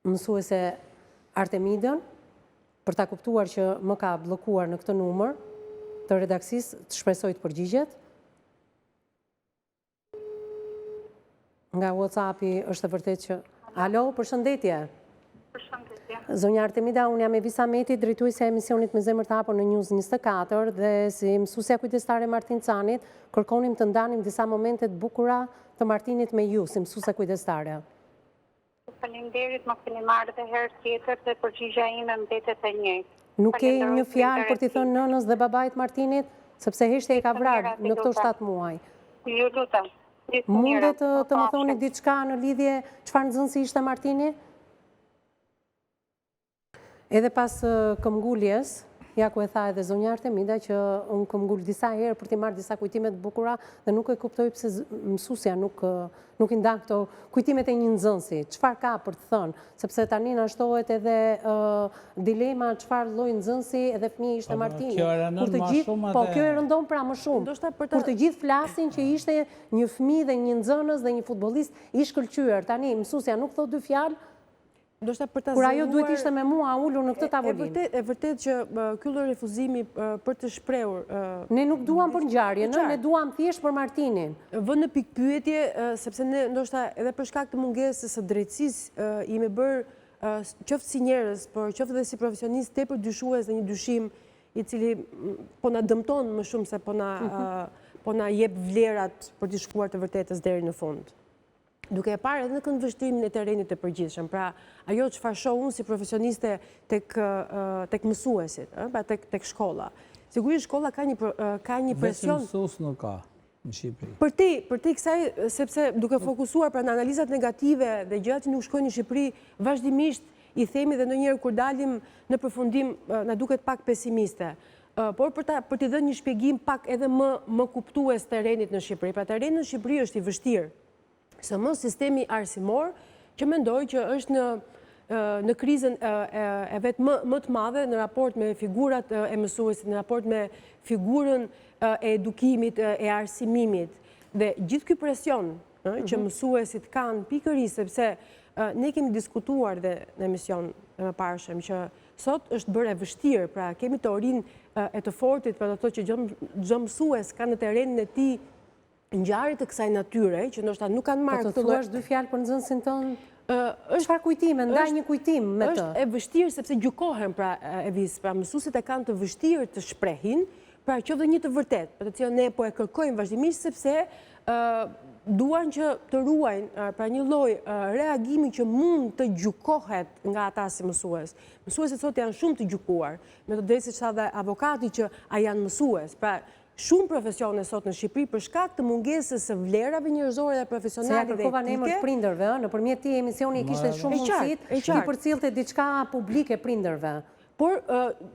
mësuese Artemidën, për ta kuptuar që më ka bllokuar në këtë numër të redaksisë, të shpresoj të përgjigjet. Nga Whatsappi është e vërtetë që... Alo, përshëndetje. Përshëndetje. Zonja Artemida, unë jam Evisa Meti, drejtuesja e emisionit me zemër të hapur në News 24 dhe si mësuesja kujdestare e Martin Canit, kërkonim të ndanim disa momente të bukura të Martinit me ju, si mësuese kujdestare. Faleminderit, më keni marrë dhe herë tjetër dhe përgjigja ime mbetet e njëjtë. Nuk ke një fjalë për t'i thënë nënës dhe babait Martinit, sepse heshtja i ka vrarë në këto 7 muaj. Ju lutem. Mundet të më thoni diçka në lidhje çfarë nxënësi ishte Martini? Edhe pas këmbguljes, ja ku e tha edhe zonja Artemida që unë këmbgul disa herë për t'i marrë disa kujtime të bukura dhe nuk e kuptoj pse mësuesja nuk nuk i ndan këto kujtimet e një nxënësi. Çfarë ka për të thënë? Sepse tani na shtohet edhe dilema çfarë lloj nxënësi edhe fëmijë ishte po, Martini. Kjo e rëndon më shumë Po, kjo e rëndon pra më shumë. Kur të gjithë flasin që ishte një fëmijë dhe një nxënës dhe një futbollist i shkëlqyer. Tani mësuesja nuk thotë dy fjalë, Ndoshta për ta Kur ajo duhet ishte me mua ulur në këtë tavolinë. E vërtetë që ky lloj refuzimi për të shprehur... Ne nuk duam për ngjarjen, ne duam thjesht për Martinin. Vë në pikëpyetje, sepse ne ndoshta edhe për shkak të mungesës së drejtësisë, jemi bërë qoftë si njerëz, por qoftë edhe si profesionistë tepër dyshues dhe një dyshim i cili po na dëmton më shumë se po na mhm. po na jep vlerat për t'i shkuar të vërtetës deri në fund. duke e parë edhe në këndvështrimin e terrenit të përgjithshëm, pra ajo çfarë shoh unë si profesioniste tek tek mësuesit, ëh, pra tek tek shkolla. Sigurisht shkolla ka një ka një presion. Vetëm mësues nuk ka në Shqipëri. Përtej, përtej kësaj, sepse duke fokusuar pra në analizat negative dhe gjërat që nuk shkojnë në Shqipëri, vazhdimisht i themi dhe ndonjëherë kur dalim në përfundim na duket pak pesimiste. Por për ta për t'i dhënë një shpjegim pak edhe më më kuptues terrenit në Shqipëri. Pra terreni në Shqipëri është i vështirë. Sidomos sistemi arsimor që mendoj që është në në krizën e vet më më të madhe në raport me figurat e mësuesit, në raport me figurën e edukimit, e arsimimit. Dhe gjithë ky presion që mhm. mësuesit kanë pikërisht sepse ne kemi diskutuar dhe në emision e mëparshëm që sot është bërë e vështirë, pra kemi teorinë e të fortit, pra do të thotë që çdo mësues ka në terrenin e tij ngjarje të kësaj natyre, që ndoshta nuk kanë marrë po të thuash dy fjalë për nxënësin tënd? Çfarë kujtime, ndaj një kujtim me të? Është e vështirë sepse gjykohen pra Evis, pra mësuesit e kanë të vështirë të shprehin, pra qoftë dhe një të vërtetë, për të cilën ne po e kërkojmë vazhdimisht sepse duan që të ruajnë pra një lloj reagimi që mund të gjykohet nga ata si mësues. Mësuesit sot janë shumë të gjykuar, me të drejtë siç tha dhe avokati që a janë mësues. Pra Shumë profesione sot në Shqipëri për shkak të mungesës së vlerave njerëzore dhe profesionale dhe etike. Se ja kërkova në emër të prindërve, ë, nëpërmjet këtij emisioni e kishte shumë mundësitë t'i përcillte diçka publike prindërve. Por,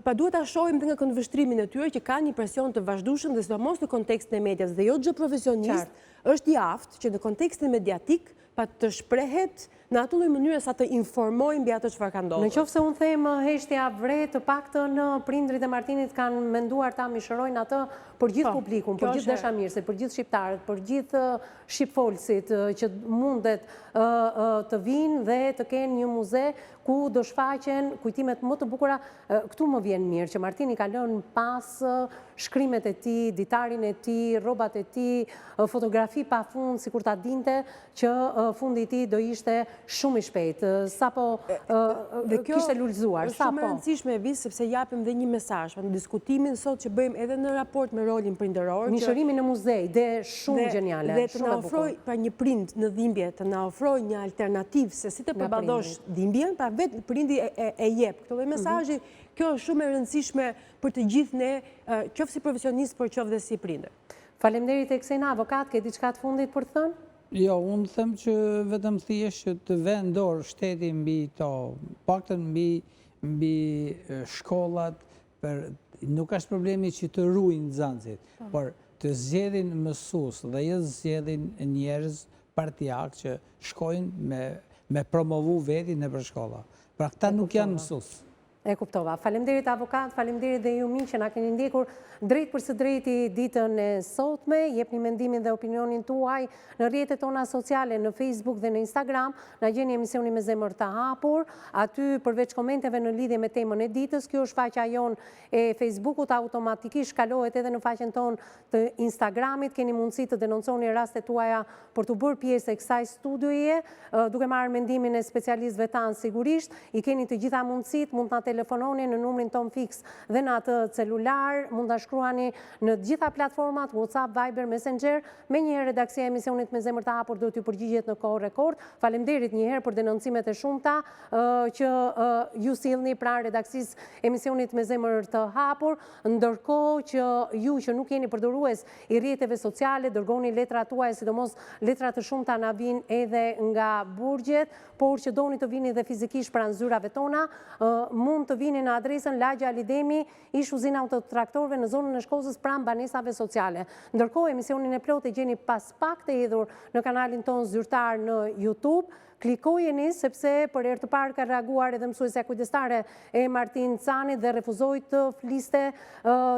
pa duhet ta shohim dhe nga këndvështrimin e tyre që kanë një presion të vazhdueshëm dhe sidomos në kontekstin e medias dhe jo çdo profesionist është i aftë që në kontekstin mediatik pa të shprehet në atë lloj mënyre sa të informojë mbi atë çfarë ka ndodhur. Në qoftë se unë them heshtja vret, të paktën prindërit e Martinit kanë menduar ta mishërojnë atë për gjithë po, publikun, për gjithë dashamirësit, për gjithë shqiptarët, për gjithë shqipfolësit që mundet të vijnë dhe të kenë një muze ku do shfaqen kujtimet më të bukura. Këtu më vjen mirë që Martini ka lënë pas shkrimet e tij, ditarin e tij, rrobat e tij, fotografi pa fund, sikur ta dinte që fundi i tij do ishte shumë i shpejtë, sapo kishte lulëzuar. Është shumë e rëndësishme Evis, sepse japim dhe një mesazh, në diskutimin sot që bëjmë edhe në raport me rolin prindëror. Mishërimi në muze, ide shumë gjeniale, dhe të na ofrojë, pra një prind në dhimbje, të na ofrojë një alternativë se si të përballosh dhimbjen, pra vetë prindi e jep këtë lloj mhm. mesazhi, kjo është shumë e rëndësishme për të gjithë ne, qoftë si profesionistë, por qoftë dhe si prindër. Faleminderit Eksena, avokat, ke diçka të fundit për të thënë? Jo, unë them që vetëm thjesht që të vënë dorë shteti mbi to, paktën mbi mbi shkollat për nuk është problemi që të ruajnë nxënësit, po. por të zgjedhin mësues dhe jo të zgjedhin njerëz partiak që shkojnë me me promovu vetin nëpër shkolla. Pra këta nuk janë mësues. E kuptova. Faleminderit avokat, faleminderit dhe ju miq që na keni ndjekur drejtpërsëdrejti ditën e sotme. Jepni mendimin dhe opinionin tuaj në rrjetet tona sociale, në Facebook dhe në Instagram. Na gjeni emisioni me zemër të hapur. Aty përveç komenteve në lidhje me temën e ditës, kjo është faqja jonë e Facebookut, automatikisht kalohet edhe në faqen tonë të Instagramit, keni mundësi të denonconi rastet tuaja për t'u bërë pjesë e kësaj studioje, duke marrë mendimin e specialistëve tanë sigurisht, i keni të gjitha mundësitë, mund të na telefononi në numrin tonë fiks dhe në atë celular, mund të na shkruani në të gjitha platformat, WhatsApp, Viber, Messenger, menjëherë redaksia e emisionit me zemër të hapur do t'ju përgjigjet në kohë rekord. Faleminderit një herë për denoncimet e shumta që ju sillni pranë redaksisë emisionit me zemër të hapur. Ndërkohë që ju që nuk jeni përdorues i rrjeteve sociale, dërgoni letrat tuaja, sidomos letra të shumta na vijnë edhe nga burgjet, por që doni të vini dhe fizikisht pranë zyrave tona, mund të vini në adresën Lagja Ali Demi, ish uzina e autotraktorëve në zonën e Shkozës pranë banesave sociale. Ndërkohë, emisionin e plotë e gjeni pas pak të hedhur në kanalin tonë zyrtar në YouTube. Klikojeni sepse për herë të parë ka reaguar edhe mësuesja kujdestare e Martin Canit dhe refuzoi të fliste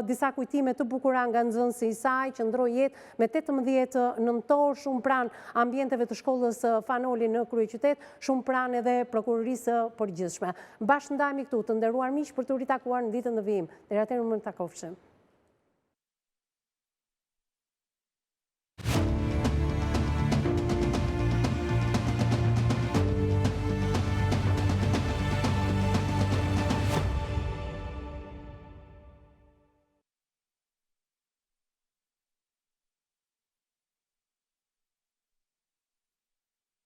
disa kujtime të bukura nga nxënësi i saj që ndërroi jetë me 18 nëntor shumë pranë ambienteve të shkollës Fan Noli në kryeqytet, shumë pranë edhe prokurorisë së përgjithshme. Bashkë ndahemi këtu të nderuar miq për t'u ritakuar në ditën në vijim. Deri atëherë mirë u takofshim.